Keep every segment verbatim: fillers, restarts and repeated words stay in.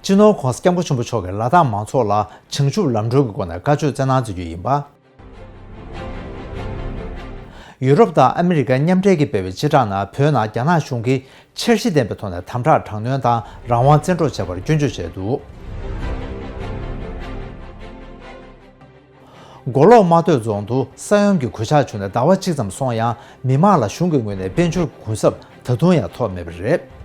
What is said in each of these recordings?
སྤྱི་ནོར་༸གོང་ས་༸སྐྱབས་མགོན་ཆེན་པོ་མཆོག་གིས་ལ་དྭགས་མང་ཚོགས་ལ་བྱང་ཆུབ་ལམ་སྒྲོན་གྱི་སྒོ་ནས་བཀའ་ཆོས་སྩལ་གནང་མཛད་རྒྱུ་ཡིན་པ། ཡུ་རོབ་དང་ཨ་མི་རི་ཀ་མཉམ་འབྲེལ་གྱིས་སྤེལ་བའི་སྤྱི་བསྒྲགས་ནང་བོད་ནང་རྒྱ་ནག་གཞུང་གིས་འཆར་གཞི་ལྡན་པའི་ཐོག་ནས་དམ་དྲག་དྲག་གནོན་དང་རང་དབང་བཙན་འཕྲོག་བྱས་པར་སྐྱོན་བརྗོད་བྱས་འདུག་མགོ་ལོག་རྨ་སྟོད་རྫོང་དུ་ས་ཡོམ་གྱི་གོད་ཆག་བྱུང་ནས་ཟླ་བ་གཅིག་ཙམ་སོང་ཡང་མི་མང་ལ་གཞུང་གི་ངོས་ནས་དཔལ་འབྱོར་གྱི་གུན་གསབ་ད་དུང་ཡང་ཐོབ་མེད་པ་རེད།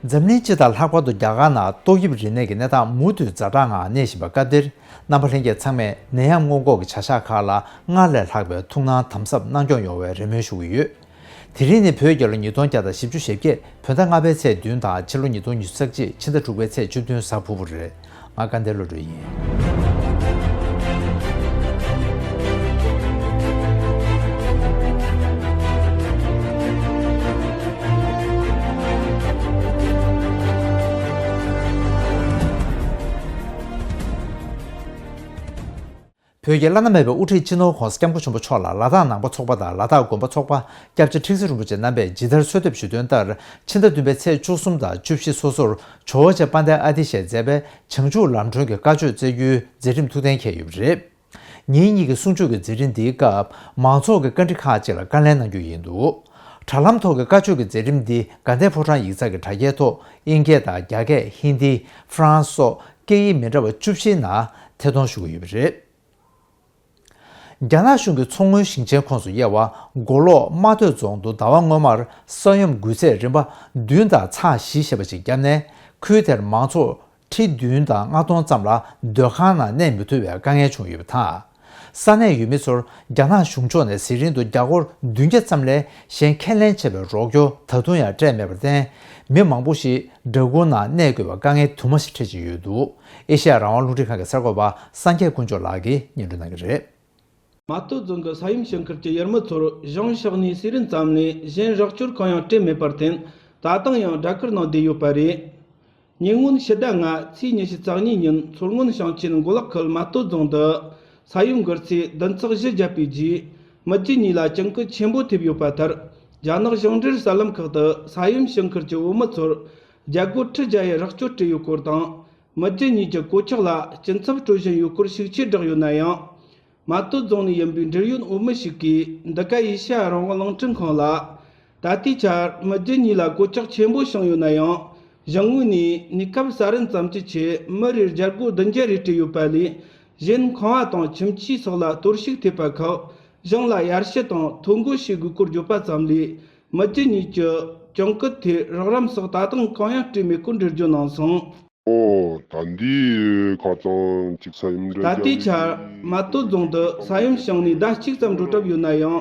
འཛམ་གླིང་སྤྱི་དང་ལྷག་པར་དུ་རྒྱ་གར་ནང་ཏོག་དབྱིབས་རིམས་ནད་ཀྱི་གནས་སྟངས་མུ་མཐུད་ཛ་དྲག་ངང་གནས་བཞིན་པ་སྐབས་འདིར་རྣམ་པ་ལྷན་རྒྱས་ཚང་མས་ནད་ཡམས་སྔོན་འགོག་གི་བྱ་གཞག་ཁག་ལ་སྔར་ལས་ལྷག་པའི་ཐུགས་སྣང་དམ་ཟབ་གནང་སྐྱོང་ཡོང་བའི་རེ་སྨོན་ཞུ་གི་ཡོད། དེ་རིང་ནི་བོད་རྒྱལ་ལོ་ཉིས་སྟོང་བརྒྱ་དང་བཞི་བཅུ་ཞེ་བརྒྱད་བོད་ཟླ་ལྔ་པའི་ཚེས་བདུན་དང་ཕྱི་ལོ་ཉིས་སྟོང་ཉི་ཤུ་རྩ་གཅིག་ཕྱི་ཟླ་དྲུག་པའི་ཚེས་བཅུ་བདུན་གཟའ་ཕུར་བུ་རེད། ང་དགའ་ལྡན་བློ་གྲོས་ཡིན། བོད་ཀྱི་བླ་ན་མེད་པའི་དབུ་ཁྲིད་སྤྱི་ནོར་༸གོང་ས་༸སྐྱབས་མགོན་ཆེན་པོ་མཆོག་ལ་ལ་དྭགས་ནང་པ་ཚོགས་པ་དང་ལ་དྭགས་དགོན་པ་ཚོགས་པ་སྐྱབས་རྗེ་ཁྲི་ཟུར་རིན་པོ་ཆེ་རྣམ་པས་ཇི་ལྟར་གསོལ་འདེབས་ཞུས་དོན་ལྟར་ཕྱི་ཟླ་བདུན་པའི་ཚེས་བཅུ་གསུམ་དང་བཅུ་བཞི་སོ་སོར་ཇོ་བོ་རྗེ་དཔལ་ལྡན་ཨ་ཏི་ཤས་མཛད་པའི་བྱང་ཆུབ་ལམ་སྒྲོན་གྱི་བཀའ་ཆོས་སྩལ་རྒྱུའི་མཛད་རིམ་ཐུགས་གཏན་འཁེལ་ཡོད་པ་རེད། ཉིན་གཉིས་ཀྱི་གསུང་ཆོས་ཀྱི་མཛད་རིམ་འདིའི་སྐབས་མང་ཚོགས་ཀྱི་བཀའ་འདྲི་ཁག་ཅིག་ལ་བཀའ་ལན་གནང་རྒྱུ་ཡིན་འདུག་དྲ་ལམ་ཐོག་གི་བཀའ་ཆོས་ཀྱི་མཛད་རིམ་འདི་དགའ་ལྡན་ཕོ་བྲང་ཡིག་ཚང་གི་དྲ་རྒྱའི་ཐོག་དབྱིན་སྐད་དང་རྒྱ་སྐད། ཧིན་དི། ཧྥ་རན་སི་སོགས་སྐད་ཡིག་མི་འདྲ་བ་བཅུ་བཞིའི་ནང་ཐད་གཏོང་ཞུ་གི་ཡོད་པ་རེད། རྒྱ་ནག་གཞུང་གིས་མཚོ་སྔོན་ཞིང་ཆེན་ཁོངས་སུ་དབྱེ་བ་མགོ་ལོག་རྨ་སྟོད་རྫོང་དུ་ཟླ་བ་སྔོན་མར་ས་ཡོམ་འགུལ་ཚད་རིམ་པ་བདུན་དང་ཚེག་བཞི་ཞེས་པ་ཞིག་བརྒྱབ་ནས་ཁུལ་དེར་མང་ཚོགས་ཁྲི་བདུན་དང་ལྔ་སྟོང་ཙམ་ལ་སྡོད་ཁང་ནང་གནས་མི་ཐུབ་པའི་དཀའ་ངལ་བྱུང་ཡོད་པ་དང་། ས་གནས་ཡུལ་མི་ཚོར་རྒྱ་ནག་གཞུང་ཕྱོགས་ནས་ཟས་རིན་དུ་རྒྱ་སྒོར་བདུན་བརྒྱ་ཙམ་ལས་གཞན་ཁས་ལེན་བྱས་པའི་རོགས་སྐྱོར་ད་དུང་ཡང་སྤྲད་མེད་པར་བརྟེན། མི་མང་པོ་ཞིག་སྦྲ་གུར་ནང་གནས་དགོས་པའི་དཀའ་ངལ་དུ་མ་ཞིག་འཕྲད་བཞིན་ཡོད་འདུག་ཨེ་ཤེ་ཡ་རང་དབང་རླུང་འཕྲིན་ཁང་གི་གསར་འགོད་པ་སངས་རྒྱས་དཀོན་མཆོག་ལགས་ཀྱིས་སྙན་སྒྲོན་གནང་གི་རེད། རྨ་སྟོད་རྫོང་གི་ས་ཡོམ་བྱུང་ཁུལ་གྱི་ཡུལ་མི་ཚོར་གཞུང་ཕྱོགས་ནས་ཟས་རིན་ཙམ་ལས་གཞན་རོགས་སྐྱོར་གང་ཡང་སྤྲད་མེད་པར་བརྟེན། ད་དུང་ཡང་སྦྲ་གུར་ནང་བསྡད་ཡོད་པ་རེད། ཉེ་སྔོན་ཕྱི་ཟླ་ལྔ་ཚེས་ཉི་ཤུ་རྩ་གཉིས་ཉིན་མཚོ་སྔོན་ཞིང་ཆེན་མགོ་ལོག་ཁུལ་རྨ་སྟོད་རྫོང་དུ་ས་ཡོམ་འགུལ་ཚད་བདུན་ཚེག་བཞི་བརྒྱབ་པའི་རྗེས། མི་རྒྱུ་གཉིས་ལ་གྱང་གུད་ཆེན་པོ་ཐེབས་ཡོད་པ་ལྟར། རྒྱ་ནག་གཞུང་འབྲེལ་གསར་ལམ་ཁག་ཏུ་ས་ཡོམ་བྱུང་ཁུལ་གྱི་བོད་མི་ཚོར་རྒྱ་སྒོར་ཁྲི་བརྒྱ་ཡི་རོགས་སྐྱོར་སྤྲད་ཡོད་སྐོར་དང་། མི་རྒྱུ་གཉིས་ཀྱི་གོད་ཆག་ལ་སྐྱིན་ཚབ་སྤྲོད་བཞིན་ཡོད་སྐོར་ཤུགས་ཆེ་བསྒྲགས་ཡོད་ན་ཡང་། རྨ་སྟོད་རྫོང་ནས་ཡིན་པའི་འབྲེལ་ཡོད་བོད་མི་ཞིག་གིས་འདི་ག་ཨེ་ཤ་ཡ་རང་དབང་རླུང་འཕྲིན་ཁང་ལ། ད་ལྟའི་ཆར་མི་རྒྱུ་གཉིས་ལ་གོད་ཆག་ཆེན་པོ་བྱུང་ཡོད་ན་ཡང་། གཞུང་ངོས་ནས་གནས་སྐབས་ཟ་རིན་ཙམ་གྱི་ཆེད་མི་རེར་རྒྱ་སྒོར་བདུན་བརྒྱ་རེ་སྤྲད་ཡོད་པ་ལས། གཞན་ཁང་བ་དང་ཁྱིམ་ཆས་སོགས་ལ་གཏོར་བཤིག་ཐེབས་པ་ཁག་གཞུང་ལ་ཡར་ཞུ་དང་ཐོ་འགོད་བྱེད་དགོས་སྐོར་བརྗོད་པ་ཙམ་ལས། མི་རྒྱུ་གཉིས་ཀྱི་གྱང་གུད་དེ་རོགས་རམ་སོགས་ད་དུང་གང་ཡང་སྤྲད་མེད་སྐོར་འགྲེལ་བརྗོད་གནང་སོང་། ཨོ། ད་འདི་ཁ་ཚང་གཅིག་ས་ཡོམ་འདྲ། ད་ལྟའི་ཆར་རྨ་སྟོད་རྫོང་དུ་ས་ཡོམ་བྱུང་ནས་ཟླ་གཅིག་ཙམ་འགྲོ་གྲབས་ཡོད་ན་ཡང་།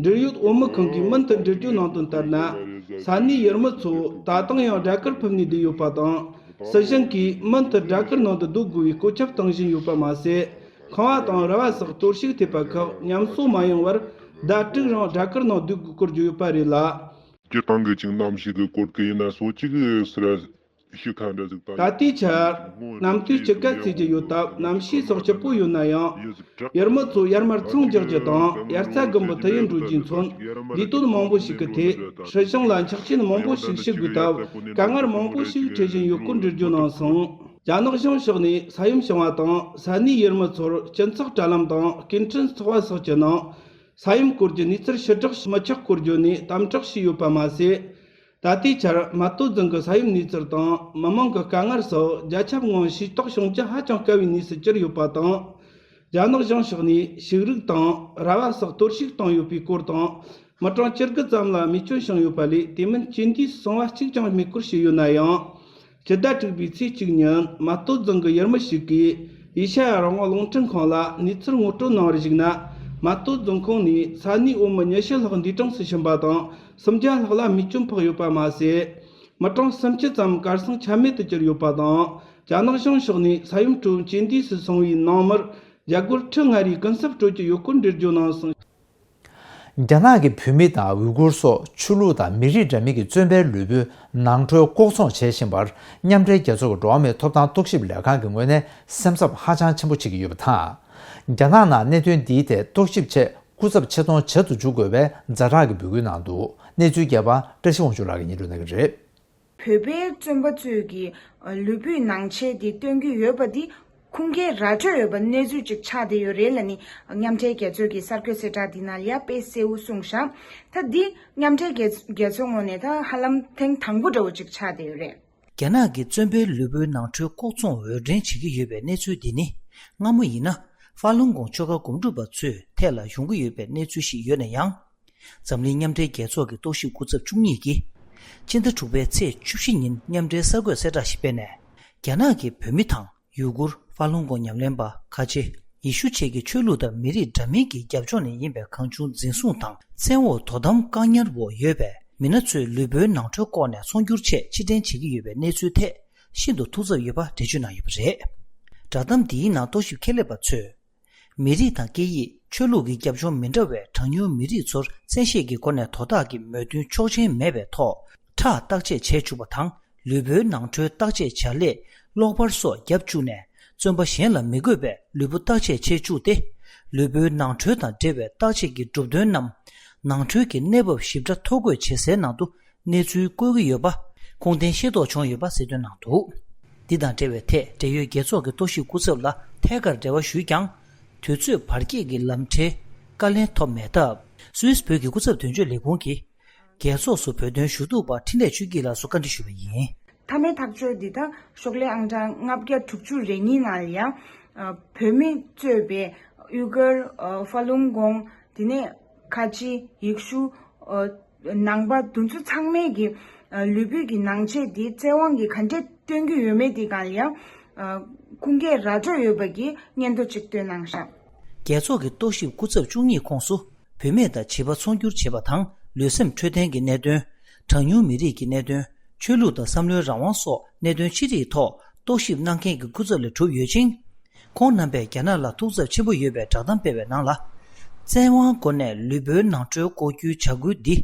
འབྲེལ་ཡོད་བོད་མི་ཁང་གིས་མུ་མཐུད་འགྲེལ་བརྗོད་གནང་དོན་ལྟར་ན། ས་གནས་ཡུལ་མི་ཚོ་ད་དུང་ཡང་སྦྲ་གུར་ཕུབ་ནས་བསྡད་ཡོད་པ་དང་། སྲིད་གཞུང་གིས་མུ་མཐུད་སྦྲ་གུར་ནང་དུ་སྡོད་དགོས་པའི་བཀོད་ཁྱབ་གཏོང་བཞིན་ཡོད་པ་མ་ཟད། ཁང་བ་དང་ར་བ་སོགས་གཏོར་བཤིག་ཐེབས་པ་ཁག་ཉམས་གསོ་མ་ཡོང་བར་ཟླ་དྲུག་རིང་སྦྲ་གུར་ནང་སྡོད་དགོས་སྐོར་བརྗོད་ཡོད་པ་རེད་ལ། སྤྱིར་བཏང་གི་ཅིག་གནམ་གཤིས་ཀྱི་སྐོར་གྱི་ཡིན་ན་སོ་གཅིག་ཟེར་ཞུ་ཁ་འདྲ་ཟིག་ད་ད་ལྟའི་ཆར་གནམ་དུས་སྤྱི་ཀ་ཚེས་ཀྱི་ཡོད་སྟབས་གནམ་གཤིས་སོགས་སྐྱིད་པོ་ཡོད་ན་ཡང་། ཡུལ་མི་ཚོ་ཡར་མར་ཚང་རྒྱག་རྒྱུ་དང་དབྱར་རྩྭ་དགུན་འབུ་དུས་ཡུན་འགྲོ་རྒྱུས་མཚོན། ལས་དོན་མང་པོ་ཞིག་གི་ཐད་སྲིད་གཞུང་ལ་འཁྱགས་ཆེན་མང་པོ་ཞིག་ཞུ་དགོས་སྟབས་དཀའ་ངལ་མང་པོ་ཞིག་འཕྲད་བཞིན་ཡོད་སྐོར་འགྲེལ་བརྗོད་གནང་སོང་། རྒྱ་ནག་གཞུང་ཕྱོགས་ནས་ས་ཡོམ་བྱུང་བ་དང་ས་གནས་ཡུལ་མི་ཚོར་སྤྱི་ཚོགས་དྲ་ལམ་དང་སྐད་འཕྲིན་ཚོགས་པ་སོགས་ཀྱི་ནང་། ས་ཡོམ་སྐོར་གྱི་གནས་ཚུལ་ཕྱིར་བསྒྲགས་མི་ཆོག་སྐོར་བརྗོད་ནས་དམ་དྲག་བྱས་ཡོད་པ་མ་ཟད། ད་ལྟའི་ཆར་རྨ་སྟོད་རྫོང་གི་ས་ཡོམ་གནས་ཚུལ་དང་མི་མང་གི་དཀའ་ངལ་སོགས་རྒྱ་ཁྱབ་ངང་ཤེས་རྟོགས་བྱུང་རྒྱུ་ཧ་ཅང་དཀའ་བའི་གནས་སུ་གྱུར་ཡོད་པ་དང་། རྒྱ་ནག་གཞུང་ཕྱོགས་ནས་ཕྱུགས་རིགས་དང་ར་བ་སོགས་གཏོར་བཤིག་བཏང་ཡོད་པའི་སྐོར་དང་། མི་གྲངས་བཅུ་དགུ་ཙམ་ལ་རྨས་སྐྱོན་བྱུང་ཡོད་པ་ལས་དེ་མིན་རྐྱེན་འདས་སུ་སོང་བ་གཅིག་ཀྱང་མེད་སྐོར་བཤད་ཡོད་ན་ཡང་། སྤྱི་ཟླ་དྲུག་པའི་ཚེས་གཅིག་ཉིན་རྨ་སྟོད་རྫོང་གི་ཡུལ་མི་ཞིག་གིས་ཨེ་ཤ་ཡ་རང་དབང་རླུང་འཕྲིན་ཁང་ལ་གནས་ཚུལ་ངོ་སྤྲོད་གནང་བར་གཞིགས་ན། རྨ་སྟོད་རྫོང་ཁོངས་ནས་ས་གནས་བོད་མི་ཉི་ཤུ་ལྷག་འདས་གྲོངས་སུ་ཕྱིན་པ་དང་སུམ་བརྒྱ་ལྷག་ལ་རྨས་སྐྱོན་ཕོག་ཡོད་པ་མ་ཟད། མི་གྲངས་སུམ་ཅུ་ཙམ་གར་སོང་ཆ་མེད་དུ་གྱུར་ཡོད་པ་དང་། རྒྱ་ནག་གཞུང་ཕྱོགས་ནས་ས་ཡོམ་ཁྲོད་རྐྱེན་འདས་སུ་སོང་བའི་ནང་མིར་རྒྱ་སྒོར་ཁྲི་ལྔ་རེའི་གུན་གསབ་སྤྲོད་ཀྱི་ཡོད་སྐོར་འགྲེལ་བརྗོད་གནང་སོང་། རྒྱ་ནག་གིས་བོད་མི་དང་ཝུས་གུར་སོགས་ཆོས་ལུགས་དང་མི་རིགས་འདྲ་མིན་གྱི་བཙོན་པའི་ལུས་པོའི་ནང་ཁྲོལ་ལྐོག་འཚོང་བྱེད་བཞིན་པར་མཉམ་འབྲེལ་རྒྱལ་ཚོགས་ཀྱི་འགྲོ་བ་མིའི་ཐོབ་ཐང་རྟོག་ཞིབ་ལས་ཁང་གི་ངོས་ནས་སེམས་འཚབ་ཧ་ཅང་ཆེན་པོ་བྱེད་ཀྱི་ཡོད་པ་དང་། རྒྱ་ནག་ནང་གནད་དོན་འདིའི་ཐད་རྟོག་ཞིབ་ཆེད་སྐུ་ཚབ་ཆེད་གཏོང་བྱེད་དུ་འཇུག་དགོས་པའི་ཛ་དྲག་གི་འབོད་སྐུལ་གནང་འདུག་གནས་ཚུལ་རྒྱས་པ་བཀྲ་ཤིས་དབང་ཕྱུག་ལགས་ཀྱིས་སྙན་སྒྲོན་གནང་གི་རེད། བོད་པའི་བཙོན་པ་ཚོས་ཀྱི་ལུས་པོའི་ནང་ཆས་དེ་སྟོན་གྱི་ཡོད་པ་དེ་ཁུངས་སྐྱེལ་ར་སྤྲོད་ཡོད་པ་གནས་ཚུལ་ཅིག་ཆགས་བསྡད་ཡོད་རེད་ལབ་ནས་མཉམ་འབྲེལ་རྒྱལ་ཚོགས་ཀྱི་གསར་འགོད་གསལ་བསྒྲགས་འདི་ནང་ལ་ཡ་དཔེ་གསལ་བོ་གསུངས་ཤག་ད་འདི་མཉམ་འབྲེལ་རྒྱལ་རྒྱལ་ཚོགས་ངོས་ནས་ད་ཧ་ལམ་ཐེངས་དང་པོ་འདྲ་བོ་ཅིག་ཆགས་བསྡད་ཡོད་རེད། རྒྱ་ནག་གིས་བཙོན་པའི་ལུས་པོའི་ནང་ཁྲོལ་ལྐོག་འཚོང་འོས་འགྲན་བྱེད་ཀྱི་ཡོད་པའི་གནས་ཚུལ་འདི་ནི། སྔ་མོ་ཡིན་ན། ཧྥ་ལུང་གོང་ཆོལ་ཁ་སྒོམ་སྒྲུབ་པ་ཚོའི་ཐད་ལ་ཡོང་གི་ཡོད་པའི་གནས་ཚུལ་ཞིག་ཡོད་ན་ཡང་། འཛམ་གླིང་མཉམ་འབྲེལ་རྒྱལ་ཚོགས་ཀྱི་རྟོག་ཞིབ་སྐུ་ཚབ་བཅུ་གཉིས་ཀྱིས། སྤྱི་ཟླ་དྲུག་པའི་ཚེས་བཅུ་བཞི་ཉིན་མཉམ་འབྲེལ་གསར་འགོད་གསལ་བསྒྲགས་ཤིག་སྤེལ་ནས། རྒྱ་ནག་གིས་བོད་མི་དང་། ཡུ་གུར། ཧྥ་ལུང་གོང་ཉམས་ལེན་པ། ཁ་ཆེ། ཡེ་ཤུ་བཅས་ཀྱི་ཆོས་ལུགས་དང་མི་རིགས་འདྲ་མིན་གྱི་རྒྱབ་ལྗོངས་ནས་ཡིན་པའི་གང་བྱུང་འཛིན་བཟུང་དང་བཙན་འོག་དོ་དམ་བཀག་ཉར་འོག་ཡོད་པའི་མི་སྣ་ཚོའི་ལུས་པོའི་ནང་ཁྲོལ་བཀོག་ནས་ཚོང་སྒྱུར་ཆེད་ཕྱིར་འཐེན་བྱེད་ཀྱི་ཡོད་པའི་གནས་ཚུལ་ཐད་ཤིན་ཏུ་ཐུགས་འཚབ་ཡོད་པ་འགྲེལ་བརྗོད་གནང་ཡོད་པ་རེད། བསྒྲགས་གཏམ་འདིའི་ནང་རྟོག་ཞིབ་ཁྱད་ལས་པ་ཚོས། མི་རིགས་དང་སྐད་ཡིག་ཆོས་ལུགས་ཀྱི་རྒྱབ་ལྗོངས་མི་འདྲ་བའི་གྲངས་ཉུང་མི་རིགས་ཚོར་བཙན་ཤེད་ཀྱི་སྒོ་ནས་དོ་བདག་གི་མོས་མཐུན་ཆོག་མཆན་མེད་པའི་ཐོག་ཁྲག་བརྟག་དཔྱད་བྱས་བཅུག་པ་དང་། ལུས་པོའི་ནང་ཁྲོལ་བརྟག་དཔྱད་བྱ་ལས་གློག་པར་སོགས་བརྒྱབ་བཅུག་ནས། བཙོན་པ་གཞན་ལ་མི་དགོས་པའི་ལུས་པོ་བརྟག་དཔྱད་བྱེད་བཅུག་སྟེ། ལུས་པོའི་ནང་ཁྲོལ་དང་འབྲེལ་བའི་བརྟག་དཔྱད་ཀྱི་གྲུབ་དོན་ནམ། ནང་ཁྲོལ་གྱི་གནས་བབ་ཞིབ་ཕྲ་ཐོ་འགོད་བྱེད་སའི་ནང་དུ་གནས་ཚུལ་བཀོད་ཀྱི་ཡོད་པ། ཁུངས་ལྡན་ཤེས་རྟོགས་བྱུང་ཡོད་པ་གསལ་སྟོན་གནང་འདུག་འདི་དང་འབྲེལ་བའི་ཐད་འབྲེལ་ཡོད་རྒྱལ་ཚོགས་ཀྱི་རྟོག་ཞིབ་སྐུ་ཚབ་ལ་ཐད་ཀར་འབྲེལ་བ་ཞུས་ཀྱང་། དུས་ཚོད་བར་ཁྱད་ཀྱི་ལམ་ཁྲལ་བཀའ་ལན་ཐོབ་མེད་སྟབས། སུད་སི་བོད་ཀྱི་སྐུ་ཚབ་དོན་གཅོད་ལས་ཁུངས་ཀྱིས། རྒྱལ་ཚོགས་སུ་བོད་དོན་ཞུ་གཏུག་པ་འཕྲིན་ལས་ཆོས་སྐྱིད་ལགས་སུ་བཀའ་འདྲི་ཞུས་པ་ཡིན། མཐའ་མའི་ཐག་གཅོད་འདི་དག་ཤོག་ལྷེ་ཨང་གྲངས་ལྔ་བརྒྱ་དྲུག་ཅུ་རེ་གཉིས་ནང་ལ་ཡང་། ཨ། བོད་མི་གཙོས་པའི་ཡུ་གུར། ཨ། ཧྥ་ལུང་གོང་། དེ་ནས་ཁ་ཆེ། ཡེ་ཤུ། ཨ། ནང་པ་འདི་ཚོ་ཚང་མས་ཀྱི། ཨ། ལུས་པོའི་གི་ནང་ཆས་འདི་བཙན་དབང་གིས་ག་འདྲས་སྟོན་གྱི་ཡོད་མེད་དེ་སྒང་ལ་ཡང་། ཨ། ཁུངས་སྐྱེལ་ར་སྤྲོད་ཡོད་པ་གི་སྙན་ཐོ་གཅིག་བཏོན་གནང་ཤག་རྒྱལ་ཚོགས་ཀྱི་རྟོག་ཞིབ་སྐུ་ཚབ་བཅུ་གཉིས་ཁོངས་སུ། བུད་མེད་དང་བྱིས་པ་ཚོང་སྒྱུར་བྱེད་པ་དང་ལུས་སེམས་འཕྲོད་བསྟེན་གྱི་གནད་དོན། གྲངས་ཉུང་མི་རིགས་ཀྱི་གནད་དོན། ཆོས་ལུགས་དང་བསམ་བློའི་རང་དབང་སོགས་གནད་དོན་ཅི་རིགས་ཐོག་རྟོག་ཞིབ་གནང་མཁན་གྱི་སྐུ་ཚབ་ལས་གྲུབ་ཡོད་ཅིང་། ཁོང་རྣམ་པས་རྒྱ་ནག་ལ་ཐུགས་འཚབ་ཆེན་པོ་ཡོད་པའི་བསྒྲགས་གཏམ་སྤེལ་བའི་ནང་ལ། བཙན་དབང་སྒོ་ནས་ལུས་པོའི་ནང་ཁྲོལ་ལྐོག་གྱུར་བྱ་འགུལ་འདི།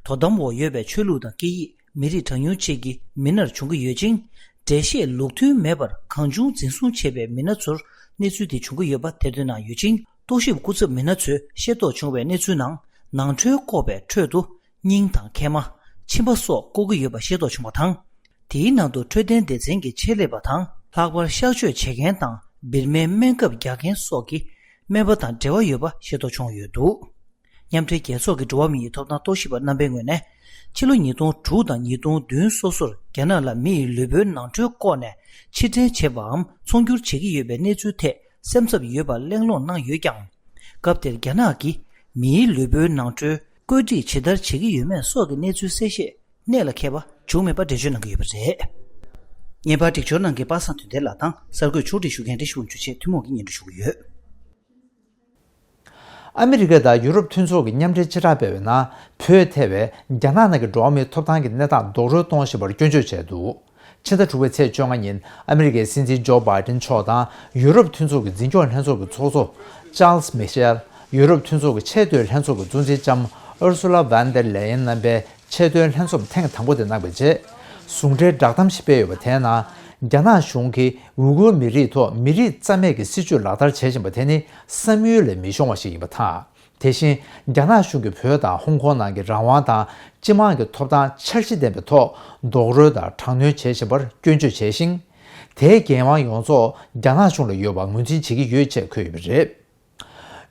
དོ་དམ་འོག་ཡོད་པའི་ཆོས་ལུགས་དང་སྐད་ཡིག་མི་རིགས་གྲངས་ཉུང་ཅིག་གི་མི་སྣར་བྱུང་གི་ཡོད་ཅིང་། འགྲེལ་བཤད་ལུགས་མཐུན་མེད་པར་གང་བྱུང་འཛིན་བཟུང་བྱས་པའི་མི་སྣ་ཚོར་གནས་ཚུལ་དེ་བྱུང་གི་ཡོད་པ་ཐེར་འདོན་གནང་ཡོད་ཅིང་། རྟོག་ཞིབ་སྐུ་ཚབ་མི་སྣ་ཚོས་ཤེས་རྟོགས་བྱུང་བའི་གནས་ཚུལ་ནང་། ནང་ཁྲོལ་བཀོག་པའི་ཁྲོད་དུ། སྙིང་དང་མཁལ་མ། མཆིན་པ་སོགས་བཀོག་གི་ཡོད་པ་ཤེས་རྟོགས་བྱུང་བ་དང་། དེའི་ནང་དུ་འཕྲོད་བསྟེན་སྡེ་ཚན་གྱི་ཆེད་ལས་པ་དང་། ལྷག་པར་གཤག་བཅོས་བྱེད་མཁན་དང་། འབིར་མའི་སྨན་ཁབ་རྒྱག་མཁན་སོགས་ཀྱི་སྨན་པ་དང་འབྲེལ་བ་ཡོད་པ་ཤེས་རྟོགས་བྱུང་ཡོད་འདུག་མཉམ་འབྲེལ་རྒྱལ་ཚོགས་ཀྱི་འགྲོ་བ་མིའི་ཐོབ་ཐང་རྟོག་ཞིབ་པ་རྣམ་པའི་ངོས་ནས། ཕྱི་ལོ་ཉིས་སྟོང་དྲུག་དང་ཉིས་སྟོང་བདུན་སོ་སོར་རྒྱ་ནག་ལ་མི་ཡི་ལུས་པོའི་ནང་ཁྲོལ་བཀོག་ནས་ཕྱིར་འཐེན་བྱས་པའམ་ཚོང་སྒྱུར་བྱེད་ཀྱི་ཡོད་པའི་གནས་ཚུལ་ཐད་སེམས་འཚབ་ཡོད་པ་གླེང་སློང་གནང་ཡོད་ཀྱང་། སྐབས་དེར་རྒྱ་ནག་གིས་མིའི་ལུས་པོའི་ནང་ཁྲོལ་བཀོད་སྒྲིག་ཇི་ལྟར་བྱེད་ཀྱི་ཡོད་མེད་སོགས་ཀྱི་གནས་ཚུལ་གསལ་བཤད་གནད་ལ་འཁེལ་བ་བྱུང་མེད་པ་འགྲེལ་བརྗོད་གནང་གི་ཡོད་པ་རེད། བརྙན་པར་སྒྲིག་སྦྱོར་གནང་མཁན་པ་སངས་དོན་ལྡན་ལགས་དང་གསར་འགོད་ཕྱོགས་སྒྲིག་ཞུ་མཁན་བཀྲ་ཤིས་དབང་ཕྱུག་བཅས་ཐུན་མོང་གིས་སྙན་སྒྲོན་ཞུ་གི་ཡོད། ཨ་མི་རི་ཀ་དང་ཡུ་རོབ་མཐུན་ཚོགས་ཀྱིས་མཉམ་འབྲེལ་དཔྱད་བསྒྲགས་སྤེལ་བའི་ནང་། བོད་ཐེ་བའི་རྒྱ་ནག་ནང་གི་འགྲོ་བ་མིའི་ཐོབ་ཐང་གི་གནས་སྟངས་རྡོག་རོལ་གཏོང་བཞིན་པར་སྐྱོན་བརྗོད་བྱས་འདུག་ཕྱི་ཟླ་དྲུག་པའི་ཚེས་བཅོ་ལྔ་ཉིན་ཨ་མི་རི་ཀའི་སྲིད་འཛིན་ཇོ་བྷའི་ཏིན་མཆོག་དང་ཡུ་རོབ་མཐུན་ཚོགས་ཀྱི་འཛིན་སྐྱོང་ལྷན་ཚོགས་ཀྱི་ཚོགས་གཙོ་ཅཱལ་སི་མི་ཤེལ། ཡུ་རོབ་མཐུན་ཚོགས་ཀྱི་ཆེས་མཐོའི་ལྷན་ཚོགས་ཀྱི་གཙོ་འཛིན་ལྕམ་ཨུར་སུ་ལ་ཝན་ཏེར་ལེ་ཡན་རྣམ་པའི་ཆེས་མཐོའི་ལྷན་འཛོམས་ཐེངས་དང་པོ་དེ་གནང་བའི་རྗེས། ཟུང་འབྲེལ་བསྒྲགས་གཏམ་ཞིག་སྤེལ་ཡོད་པ་དེའི་ནང་། རྒྱ་ནག་གཞུང་གིས་ཝུ་གུར་མི་རིགས་ཐོག་མི་རིགས་རྩ་མེད་ཀྱི་སྲིད་བྱུས་ལག་བསྟར་བྱེད་བཞིན་པ་དེ་ནི་བསམ་ཡུལ་ལས་མི་ཤོང་བ་ཞིག་ཡིན་པ་དང་། དེ་བཞིན་རྒྱ་ནག་གཞུང་གིས་བོད་དང་ཧོང་ཀོང་ནང་གི་རང་དབང་དང་སྤྱི་དམངས་ཀྱི་ཐོབ་ཐང་འཆར་གཞི་ལྡན་པའི་ཐོག་རྡོག་རོལ་དང་དྲག་གནོན་བྱེད་བཞིན་པར་སྐྱོན་བརྗོད་བྱས་ཤིང་། དེའི་འགན་དབང་ཡོངས་རྫོགས་རྒྱ་ནག་གཞུང་ལ་ཡོད་པར་ངོས་འཛིན་བྱེད་ཀྱི་ཡོད་ཅེས་འཁོད་ཡོད་པ་རེད།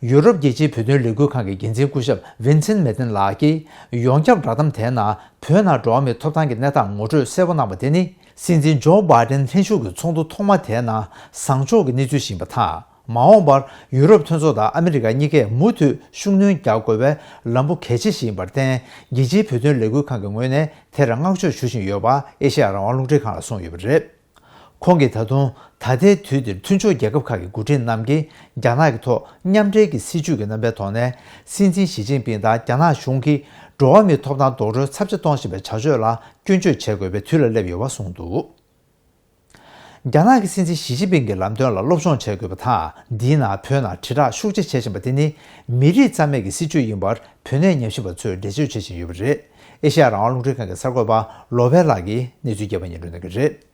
ཡུ་རོབ་རྒྱལ་སྤྱིའི་བོད་དོན་ལས་འགུལ་ཁང་གི་འགན་འཛིན་སྐུ་ཞབས་ཝིན་སེན་མེ་ཏན་ལགས་ཀྱིས་ཡོངས་ཁྱབ་བསྒྲགས་གཏམ་དེའི་ནང་བོད་ནང་འགྲོ་བ་མིའི་ཐོབ་ཐང་གི་གནས་སྟངས་ངོ་སྤྲོད་གསལ་པོ་གནང་བ་དེ་ནི་སྲིད་འཛིན་ཇོ་བྷའི་ཏིན་ལྷན་ཞུགས་ཀྱི་ཚོགས་འདུ་ཐོག་མ་དེའི་ནང་བཟང་ཕྱོགས་ཀྱི་གནས་ཚུལ་ཞིག་ཡིན་པ་དང་། མ་འོངས་པར་ཡུ་རོབ་མཐུན་ཚོགས་དང་ཨ་མི་རི་ཀ་གཉིས་ཀས་མུ་མཐུད་ཤུགས་སྣོན་རྒྱག་དགོས་པའི་ལམ་བུ་གལ་ཆེ་ཞིག་ཡིན་པར་བརྟེན། རྒྱལ་སྤྱིའི་བོད་དོན་ལས་འགུལ་ཁང་གི་ངོས་ནས་དེར་བསྔགས་བརྗོད་ཞུ་བཞིན་ཡོད་པ་ཨེ་ཤེ་ཡ་རང་དབང་རླུང་འཕྲིན་ཁང་ལ་གསུངས་ཡོད་པ་རེད། ཁོང་གིས་ད་དུང་ད་ལྟའི་དུས་འདིར་མཐུན་ཕྱོགས་རྒྱལ་ཁབ་ཁག་གི་འགོ་ཁྲིད་རྣམས་ཀྱིས་རྒྱ་ནག་གི་ཐོག་མཉམ་འབྲེལ་གྱི་སྲིད་བྱུས་ཀྱི་རྣམ་པའི་ཐོག་ནས་སྲིད་འཛིན་ཞི་ཅིན་ཕིང་དང་རྒྱ་ནག་གཞུང་གིས་འགྲོ་བ་མིའི་ཐོབ་ཐང་རྡོག་རོལ་ཚབས་ཆེ་གཏོང་བཞིན་པའི་བྱ་སྤྱོད་ལ་སྐྱོན་བརྗོད་བྱེད་དགོས་པའི་དུས་ལ་སླེབས་ཡོད་པ་གསུངས་འདུག་རྒྱ་ནག་གི་སྲིད་འཛིན་ཞི་ཅིན་ཕིང་གི་ལམ་སྟོན་ལ་སློབ་སྦྱོང་བྱེད་དགོས་པ་དང་། འདིའི་ནང་བོད་ནང་དྲིལ་བསྒྲགས་ཤུགས་ཆེ་བྱེད་བཞིན་པ་དེ་ནི་མི་རིགས་རྩ་མེད་ཀྱི་སྲིད་བྱུས་ཡིན་པར་བོད་ནས་ཉམས་ཞིབ་པ་ཚོས་འགྲེལ་བརྗོད་བྱེད་བཞིན་ཡོད་པ་རེད། ཨེ་ཤེ་ཡ་རང་དབང་རླུང་འཕྲིན་ཁང་གི་གསར་འགོད་པ་ལོ་པེ་ལགས་ཀྱིས་གནས་ཚུལ་རྒྱས་པ་སྙན་སྒྲོན་གནང་གི་རེད།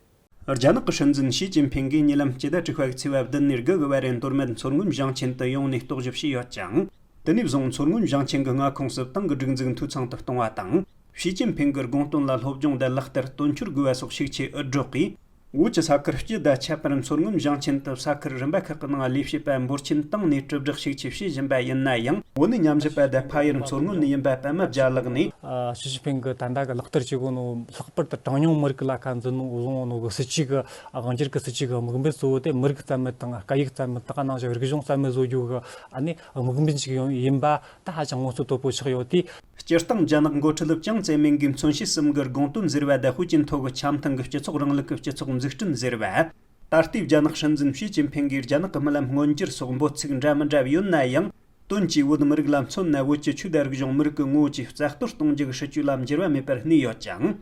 རྒྱ་ནག་གི་སྲིད་འཛིན་ཞི་ཅིན་ཕིང་གིས་ཉེ་ལམ་སྤྱི་ཟླ་དྲུག་པ་གི་ཚེས་པ་བདུན་ནས་དགུ་གི་བར་རིང་མདོ་སྨད་མཚོ་སྔོན་ཞིང་ཆེན་དུ་ཡོང་ནས་རྟོག་ཞིབ་བྱས་ཡོད་ཅིང་། དེ་ནས་བཟུང་མཚོ་སྔོན་ཞིང་ཆེན་གྱི་མངའ་ཁོངས་སུ་ཏང་གི་སྒྲིག་འཛུགས་འཐུས་ཚང་དུ་གཏོང་བ་དང་། ཞི་ཅིན་ཕིང་གི་དགོངས་དོན་ལ་སློབ་སྦྱོང་དང་ལག་བསྟར་དོན་འཁྱོལ་དགོས་པ་སོགས་ཤུགས་ཆེ་ཨུ་སྒྲོག་གིས། བོད་ཀྱི་ས་ཁུལ་སྤྱི་དང་ཁྱད་པར་མཚོ་སྔོན་ཞིང་ཆེན་དུ་ས་ཁུལ་རིམ་པ་ཁག་གི་ནང་ལས་བྱེད་པ་འབོར་ཆེན་བཏང་ནས་གྲུབ་སྒྲིག་ཤུགས་ཆེ་བྱེད་བཞིན་པ་ཡིན་ན་ཡང་། བོད་ནས་ཉམས་ཞིབ་པ་དང་ཕ་ཡུལ་མཚོ་སྔོན་ནས་ཡིན་པ་པད་མ་བརྒྱ་ལགས་ནས། ཞི་ཅིན་ཕིང་གིས་ད་ལྟ་གི་ལག་བསྟར་བྱེད་དགོས་ནོ། ལྷག་པར་དུ་གྲངས་ཉུང་མི་རིགས་ལ་ཁ་འཛིན་ནོ་བཟུང་ནོ་གི་སྲིད་ཇུས་ཀྱི་དབང་སྒྱུར་གྱི་སྲིད་ཇུས་ཀྱི་དམིགས་འབེན་གཙོ་བོ་དེ་མི་རིགས་རྩ་མེད་དང་སྐད་ཡིག་རྩ་མེད་དང་ནང་བཞིན་རིག་གཞུང་རྩ་མེད་བཟོ་རྒྱུ་གི་ཨ་ནི་དམིགས་འབེན་ཞིག་ཡིན་པ་ད་ཧ་ཅང་ངོ་མཚར་དོད་པོ་ཆགས་ཡོད་དེ། སྤྱིར་བཏང་རྒྱ་ནག་འགོ་ཁྲིད་ལུགས་ཅང་ཙེ་མིན་གྱིས་མཚོན་བྱེད་གསུམ་གྱི་དགོངས་དོན་ཟེར་བ་དང་། དཔེ་ཅན་ཐོག་གི་འཆམ་མཐུན་གྱི་སྤྱི་ཚོགས་རིང་ལུགས་ཀྱི་སྤྱི་ཚོགས་འཛུགས་སྐྲུན་ཟེར་བ། ད་ལྟའི་རྒྱ་ནག་སྲིད་འཛིན་ཞི་ཅིན་ཕིང་གིས་རྒྱ་ནག་གི་རྨི་ལམ་མངོན་འགྱུར་སོགས་འབོད་ཚིག་འདྲ་མི་འདྲ་ཡོད་ན་ཡང་། དོན་གྱིས་བོད་མི་རིགས་ལ་མཚོན་ན། བོད་ཀྱི་ཆོས་དང་རིག་གཞུང་། མི་རིགས་ཀྱི་ངོ་བོ་བཅས་རྩ་གཏོར་གཏོང་རྒྱུ་གི་སྲིད་ཇུས་ལ་འགྱུར་བ་མེད་པར་གནས་ཡོད་ཅིང་།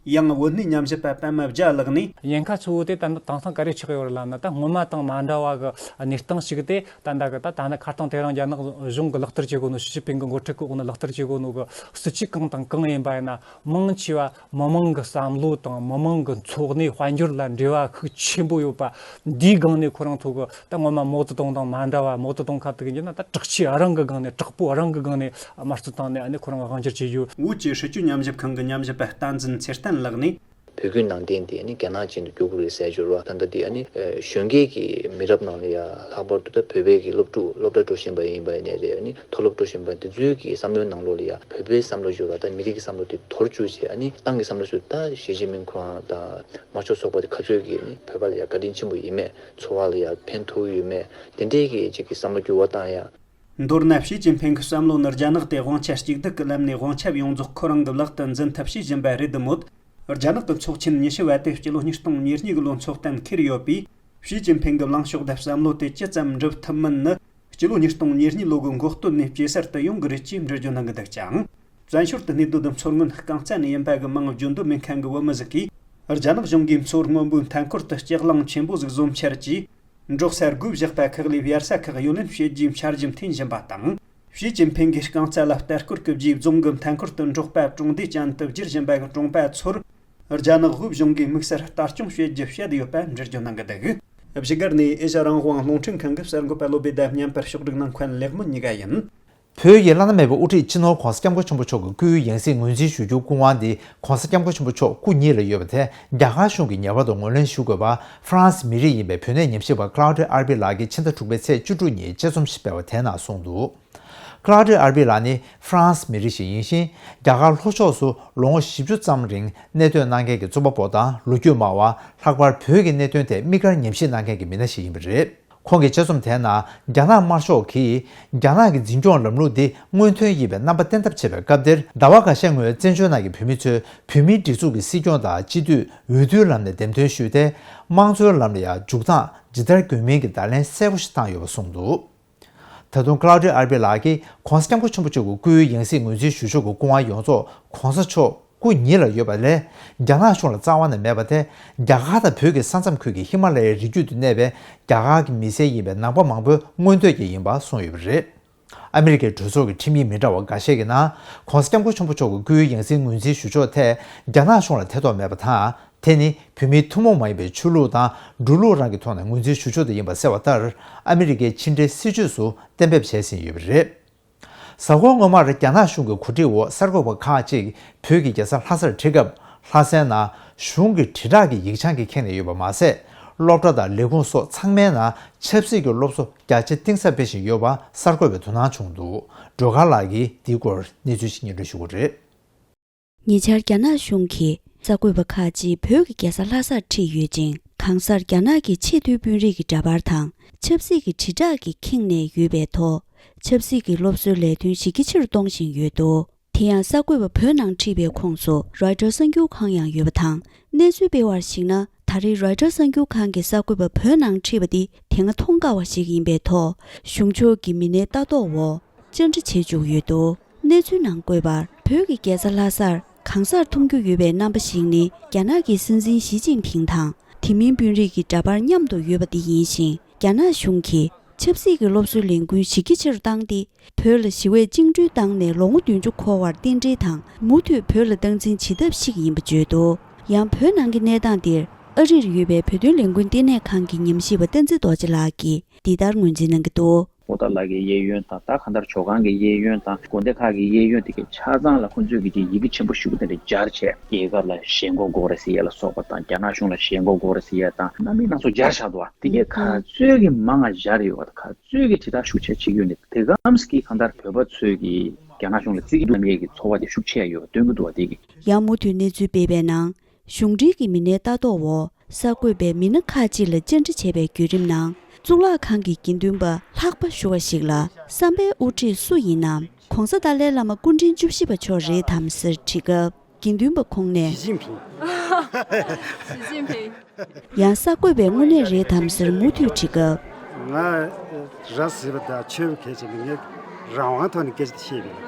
ཡང་བོད་གནས་ཉམས་ཞིབ་པ་པད་མ་བརྒྱ་ལགས་ནས། ཉེན་ཁ་གཙོ་བོ་དེ་ད་ལྟ་དེང་སང་ག་རེ་ཆགས་ཡོད་རེད་ལབ་ན། ད་སྔོན་མ་དང་མ་འདྲ་བ་གི་གནས་སྟངས་ཤིག་སྟེ། ད་ལྟ་གི་ད་ད་ནི་ཁ་སྟངས་དེ་རིང་རྒྱ་ནག་གཞུང་གི་ལག་བསྟར་བྱེད་དགོས་ནོ། ཞི་ཅིན་ཕིང་གི་འགོ་ཁྲིད་ཀྱི་འོག་ནས་ལག་བསྟར་བྱེད་དགོས་ནོ་གི་སྲིད་ཇུས་གང་དང་གང་ཡིན་པ་ཡིན་ན། མང་ཆེ་བ་མི་མང་གི་བསམ་བློ་དང་མི་མང་གི་འཚོ་གནས་དཔལ་འབྱོར་ལ་འབྲེལ་བ་ཤུགས་ཆེན་པོ་ཡོད་པ། འདིའི་སྒང་ནས་ཁོ་རང་ཚོ་གི་ད་སྔོན་མ་མའོ་ཙེ་ཏུང་དང་མ་འདྲ་བ། མའོ་ཙེ་ཏུང་ཁ་ཐུག་གི་ཡིན་ན། ད་དྲག་ཆས་རང་གི་སྒང་ནས། དྲག་པོ་རང་གི་སྒང་ནས་དམར་གསོད་བཏང་ནས་ཨ་ནི་ཁོ་རང་དབང་སྒྱུར་བྱེད་རྒྱུ། བོད་ཀྱི་སྲིད་བྱུས་ཉམས་ཞིབ་ཁང་གི་ཉམས་ཞིབ་པ་བསྟན་འཛིན་ཚེ་བརྟན་ལགས་ནས། བོད་བརྒྱུད་ནང་བསྟན་དེ་ནི་རྒྱ་ནག་ཅན་དུ་བསྒྱུར་དགོས་རེད་ཟེར་གྱི་ཡོད་རེད་བ། ད་ལྟ་དེ་ཨ་ནི་གཞོན་སྐྱེས་ཀྱི་མི་རབས་ནང་ལ་ཡ། ལྷག་པར་དུ་ད་བོད་པའི་གི་སློབ་ཕྲུག་སློབ་གྲྭ་འགྲོ་བཞིན་པ་ཡིན་པ་ཡིན་ནའི་རེད། ཨ་ནི་མཐོ་སློབ་འགྲོ་བཞིན་པ་དེ་ཚོའི་གི་བསམ་བློའི་ནང་ལོགས་ལ་ཡ། བོད་པའི་བསམ་བློ་ཞུ་བ་དང་མི་རིགས་ཀྱི་བསམ་བློ་དེ་དོར་བཅུག་བྱས། ཨ་ནི་ཏང་གི་བསམ་བློ་ཞུ། ད་ཞི་ཅིན་ཕིང་ཁོ་རང་དང་དམར་ཤོག་ཚོགས་པ་དེ་ག་ཚོད་ཀྱིས་ནི་བོད་པ་ལ་ཡ་བཀའ་དྲིན་ཆེན་པོ་ཡིན་མེད། འཚོ་བ་ལ་ཡ་ཕན་ཐོགས་ཡོད་མེད། དེ་འདྲའི་གི་ཅིག་གི་བསམ་བློ་འགྱུར་བ་བཏང་ཡ། མདོར་ན་ཞི་ཅིན་ཕིང་གི་བསམ་བློ་ནི་རྒྱ་ནག་དེ་དབང་ཆ་གཅིག་སྡུད་ཀྱི་ལམ་ནས་དབང་ཆ་ཡོངས་རྫོགས་ཁོ་རང་གི་ལག་ཏུ་འཛིན་ཐབས་བྱེད་བཞིན་པ་རེད་དེ་མོད། རྒྱ་ནག་གི་ཚོགས་ཆེན་ཉི་ཤུ་བ་དེ་སྤྱི་ལོ་ཉིས་སྟོང་ཉེར་གཉིས་ཀྱི་ལོ་འཚོགས་གཏན་འཁེལ་ཡོད་པས། ཞི་ཅིན་ཕིང་གི་ལངས་ཕྱོགས་དང་བསམ་བློ་དེ་ཇི་ཙམ་འགྲུབ་ཐུབ་མིན་ནི། སྤྱི་ལོ་ཉིས་སྟོང་ཉེར་གཉིས་ལོ་གི་འགོ་སྟོད་ནས་ཇེ་གསལ་དུ་ཡོང་གི་རེད་ཅེས་འགྲེལ་བརྗོད་གནང་གི་འདུག་ཅིང་། བཙན་བྱོལ་དུ་གནས་སྡོད་མཚོ་སྔོན་རྐང་རྩེ་ནས་ཡིན་པ་གི་མིང་བརྗོད་འདོད་མེད་མཁན་གྱི་བོད་མི་ཟིག་གིས། རྒྱ་ནག་གཞུང་གིས་མཚོ་སྔོན་པོའི་མཐའ་འཁོར་དུ་ལྕགས་གླང་ཆེན་པོ་ཟིག་བཟོ་འཆར་གྱིས། འབྲོག་ས་རྒོད་བཞག་པ་ཁག་ལས་དབྱར་ས་ཁག་གཡོ་ལེན་བྱེད་རྒྱུའི་འཆར་གཞི་འཐེན་བཞིན་པ་དང་། ཞི་ཅིན་ཕིང་གིས་རྐང་རྩེ་ལ་ལྟ་སྐོར་གྱི་རྗེས། རྫོང་གི་མཐའ་འཁོར་དུ་འབྲོག་པ་གྲོང་སྡེ་ཅན་དུ་བསྒྱུར་བཞིན་པ་གི་གྲོང་པ་ཚོར། རྒྱ་ནག་དབུས་གཞུང་གིས་དམིགས་བསལ་ལྟ་སྐྱོང་བྱེད་རྒྱུ་བཤད་ཡོད་པ་འགྲེལ་བརྗོད་གནང་གི་འདུག་བཞུགས་སྒར་ནས་ཨེ་ཤ་རང་དབང་རླུང་འཕྲིན་ཁང་གི་གསར་འགོད་པ་བློ་བདེ་དང་། བརྙན་པར་ཕྱོགས་སྒྲིག་གནང་མཁན་ལེགས་སྨོན་གཉིས་ཀ་ཡིན། བོད་ཀྱི་བླ་ན་མེད་པའི་དབུ་ཁྲིད་སྤྱི་ནོར་༧གོང་ས་༧སྐྱབས་མགོན་ཆེན་པོ་མཆོག་གི་སྐུའི་ཡང་སྲིད་ངོས་འཛིན་ཞུ་རྒྱུའི་སྐུ་དབང་དེ་༧གོང་ས་༧སྐྱབས་མགོན་ཆེན་པོ་མཆོག་སྐུ་ཉིད་ལ་ཡོད་པ་དེ་རྒྱ་གར་གཞུང་གིས་ངེས་པར་དུ་ངོས་ལེན་ཞུ་དགོས་པ། ཧྥ་རན་སི་མི་རིགས་ཡིན་པའི་བོད་གནས་ཉམས་ཞིབ་པ་Claude Arpi ལགས་ཀྱིས་ཕྱི་ཟླ་དྲུག་པའི་ཚེས་བཅུ་དྲུག་ཉིན་དཔྱད་རྩོམ་ཞིག་སྤེལ་བ་དེའི་ནང་གསུངས་འདུག Claude Arpi ལགས་ནི་ཧྥ་རན་སི་མི་རིགས་ཤིག་ཡིན་ཞིང་། རྒྱ་གར་ལྷོ་ཕྱོགས་སུ་ལོ་ངོ་བཞི་བཅུ་ཙམ་རིང་གནས་སྡོད་གནང་མཁན་གྱི་རྩོམ་པ་པོ་དང་། ལོ་རྒྱུས་སྨྲ་བ། ལྷག་པར་བོད་ཀྱི་གནད་དོན་ཐད་དམིགས་བཀར་ཉམས་ཞིབ་གནང་མཁན་གྱི་མི་སྣ་ཞིག་ཡིན་པ་རེད། ཁོང་གི་དཔྱད་རྩོམ་དེའི་ནང་། རྒྱ་ནག་དམར་ཤོག་གིས་རྒྱ་ནག་གི་འཛིན་སྐྱོང་ལམ་ལུགས་འདི་སྔོན་ཐོན་ཡིན་པའི་རྣམ་པ་བསྟན་ཐབས་བྱེད་པའི་སྐབས་དེར། ཟླ་བ་འགའ་ཤས་སྔོན་བཙན་བྱོལ་ནང་གི་བོད་མི་ཚོས་བོད་མིའི་སྒྲིག་འཛུགས་ཀྱི་སྲིད་སྐྱོང་དང་སྤྱི་འཐུས་འོས་བསྡུའི་ལམ་ནས་འདེམས་ཐོན་ཞུས་ཏེ། དམངས་གཙོའི་ལམ་ལ་ཡང་འཇུག་སྟངས་ཇི་ལྟར་དགོས་མིན་གྱི་བརྡ་ལན་གསལ་པོ་ཞིག་བཏང་ཡོད་པ་གསུངས་འདུག་ད་དུང་Claude Arpi ལགས་ཀྱིས་༧གོང་ས་༧སྐྱབས་མགོན་ཆེན་པོ་མཆོག་གི་སྐུའི་ཡང་སྲིད་ངོས་འཛིན་ཞུ་ཕྱོགས་ཀྱི་སྐུ་དབང་ཡོངས་རྫོགས་༧གོང་ས་མཆོག་སྐུ་ཉིད་ལ་ཡོད་པ་ལས། རྒྱ་ནག་གཞུང་ལ་རྩ་བ་ནས་མེད་པ་དེ། རྒྱ་གར་དང་བོད་ཀྱི་ས་མཚམས་ཁུལ་གྱི་ཧི་མ་ལ་ཡའི་རི་རྒྱུད་དུ་གནས་པའི་རྒྱ་གར་གྱི་མི་སེར་ཡིན་པའི་ནང་པ་མང་པོའི་མངོན་འདོད་ཀྱང་ཡིན་པ་གསུངས་ཡོད་པ་རེད། ཨ་མི་རི་ཀའི་གྲོས་ཚོགས་ཀྱི་ཁྲིམས་ཡིག་མི་འདྲ་བ་འགའ་ཤས་ཀྱི་ནང་༧གོང་ས་༧སྐྱབས་མགོན་ཆེན་པོ་མཆོག་གི་སྐུའི་ཡང་སྲིད་ངོས་འཛིན་ཞུ་ཕྱོགས་ཐད་རྒྱ་ནག་གཞུང་ལ་ཐེ་གཏོགས་མེད་པ་དང་། དེ་ནི་བོད་མིའི་ཐུན་མོང་མ་ཡིན་པའི་ཆོས་ལུགས་དང་འགྲོ་ལུགས་རང་གི་ཐོག་ནས་ངོས་འཛིན་ཞུ་ཕྱོགས་དེ་ཡིན་པ་གསལ་བ་ལྟར། ཨ་མི་རི་ཀའི་ཕྱི་འབྲེལ་སྲིད་བྱུས་སུ་གཏན་འབེབས་བྱས་ཟིན་ཡོད་པ་རེད། གཟའ་འཁོར་སྔོན་མར་རྒྱ་ནག་གཞུང་གི་གོ་སྒྲིག་འོག་གསར་འགོད་པ་ཁག་ཅིག་བོད་ཀྱི་རྒྱལ་ས་ལྷ་སར་ཁྲིད་སྐབས། ལྷ་སའི་ནང་གཞུང་གི་དྲིལ་བསྒྲགས་ཀྱི་ཡིག་བྱང་གིས་ཁེངས་ནས་ཡོད་པ་མ་ཟད། སློབ་གྲྭ་དང་ལས་ཁུངས་སོགས་ཚང་མའི་ནང་ཆབ་སྲིད་ཀྱི་སློབ་གསོ་རྒྱ་ཆེ་གཏིང་ཟབ་སྤེལ་བཞིན་ཡོད་པ་གསར་འགོད་པས་དོ་སྣང་བྱུང་འདུག་སྒྲོལ་དཀར་ལགས་ཀྱིས་འདིའི་སྐོར་གནས་ཚུལ་ཞིག་སྙན་སྒྲོན་ཞུ་གི་རེད། ཉེ་ཆར་རྒྱ་ནག་གཞུང་གིས་གསར་འགོད་པ་ཁག་ཅིག་བོད་ཀྱི་རྒྱལ་ས་ལྷ་སར་ཁྲིད་ཡོད་ཅིང་། གང་སར་རྒྱ་ནག་གི་ཆེས་མཐོའི་དཔོན་རིགས་ཀྱི་འདྲ་པར་དང་ཆབ་སྲིད་ཀྱི་དྲིལ་བསྒྲགས་ཀྱིས་ཁེངས་ནས་ཡོད་པའི་ཐོག་ཆབ་སྲིད་ཀྱི་སློབ་གསོའི་ལས་དོན་ཞིག་གི་ཆེ་རུ་གཏོང་བཞིན་ཡོད་འདུག་དེ་ཡང་གསར་འགོད་པ་བོད་ནང་ཁྲིད་པའི་ཁོངས་སུ་Reuters གསར་འགྱུར་ཁང་ཡང་ཡོད་པ་དང་། གནས་ཚུལ་སྤེལ་བར་གཞིགས་ན། ད་རེས་Reuters གསར་འགྱུར་ཁང་གི་གསར་འགོད་པ་བོད་ནང་ཁྲིད་པ་འདི་དེ་སྔ་མཐོང་དཀའ་བ་ཞིག་ཡིན་པའི་ཐོག་གཞུང་ཕྱོགས་ཀྱི་མི་སྣའི་ལྟ་རྟོག་འོག་བཅར་འདྲི་བྱེད་བཅུག་ཡོད་འདུག་གནས་ཚུལ་ནང་བཀོད་པར། བོད་ཀྱི་རྒྱལ་ས་ལྷ་སར་གང་སར་མཐོང་རྒྱུ་ཡོད་པའི་རྣམ་པ་ཞིག་ནི། རྒྱ་ནག་གི་སྲིད་འཛིན་ཞི་ཅིན་ཕིང་དང་དེ་མིན་དཔོན་རིགས་ཀྱི་འདྲ་པར་མཉམ་དུ་ཡོད་པ་འདི་ཡིན་ཞིང་། རྒྱ་ནག་གཞུང་གིས་ཆབ་སྲིད་ཀྱི་སློབ་གསོའི་ལས་འགུལ་ཞིག་གི་ཆེ་རུ་བཏང་སྟེ། བོད་ལ་ཞི་བས་བཅིངས་འགྲོལ་བཏང་ནས་ལོ་ངོ་བདུན་ཅུ་འཁོར་བར་རྟེན་འབྲེལ་དང་། མུ་མཐུད་བོད་ལ་སྟངས་འཛིན་བྱེད་ཐབས་ཤིག་ཡིན་པ་བརྗོད་འདུག་ཡང་བོད་ནང་གི་གནས་སྟངས་འདིར་ཨ་རིར་ཡོད་པའི་བོད་དོན་ལས་འགུལ་ལྟེ་གནས་ཁང་གི་ཉམས་ཞིབ་པ་བསྟན་འཛིན་རྡོ་རྗེ་ལགས་ཀྱིས་འདི་ལྟར་ངོས་འཛིན་གནང་གི་འདུག་པོ་ཏཱ་ལ་གི་གཡས་གཡོན་དང་། ད་གང་ལྟར་ཇོ་ཁང་གི་གཡས་གཡོན་དང་། དགོན་སྡེ་ཁག་གི་གཡས་གཡོན་དེ་གའི་ཆ་ཚང་ལ་ཁོང་ཚོས་ཀྱི་ཅིག་ཡི་གེ་ཆེན་པོ་ཞེ་པོ་དེ་འདྲ་སྦྱར་བྱས། རྒྱལ་ཁབ་ལ་ཞེན་ཁོག་དགོས་རེད་ཟེར་ཡས་ལ་སོགས་པ་དང་། རྒྱ་ནག་གཞུང་ལ་ཞེན་ཁོག་དགོས་རེད་ཟེར་ཡས་དང་། སྣ་མིན་སྣ་ཚོགས་སྦྱར་བཞག་འདུག་བ། དེ་གའི་ག་ཚོད་ཀྱི་མང་ང་སྦྱར་ཡོད་པ་དང་། ག་ཚོད་ཀྱི་དྲིལ་བསྒྲགས་ཤུགས་ཆེ་བྱེད་ཀྱི་ཡོད་ནི། དེ་གམ་གྱིས་གང་ལྟར་བོད་པ་ཚོས་ཀྱི་རྒྱ་ནག་གཞུང་ལ་བརྩི་གི་འདུག་སྙམ་ཡས་ཀྱི་ཚོར་བ་དེ་ཤུགས་ཆེ་ཡོད་པ་སྟོན་གྱི་འདུག་བ། དེ་གི། ཡང་མུ་མཐུད་གནས་ཚུལ་སྤེལ་བའི་ནང་། གཞུང་འབྲེལ་གྱི་མི་སྣའི་ལྟ་རྟོག་འོག་གསར་འགོད་པས་མི་སྣ་ཁག་ཅིག་ལ་བཅར་འདྲི་བྱས་པའི་བརྒྱུད་རིམ་ནང་། གཙུག་ལག་ཁང་གི་དགེ་འདུན་པ་ལྷག་པ་ཞུ་བ་ཞིག་ལ། བསམ་པའི་དབུ་ཁྲིད་སུ་ཡིན་ནམ། ྋགོང་ས་ཏཱ་ལའི་བླ་མ་སྐུ་ཕྲེང་བཅུ་བཞི་པ་མཆོག་རེད་དམ་ཟེར་དྲིས་སྐབས། དགེ་འདུན་པ་ཁོང་ནས། 习近平。 习近平。 ཡང་གསར་འགོད་པས་དངོས་གནས་རེད་དམ་ཟེར་མུ་མཐུད་དྲིས་སྐབས། ང་ར་བཟི་བ་དང་ཆོས་པ་གལ་ཆེ་མིན། ངས་རང་དབང་ཐོག་ནས་སྐད་ཆ་བཤད་པ་ཡིན།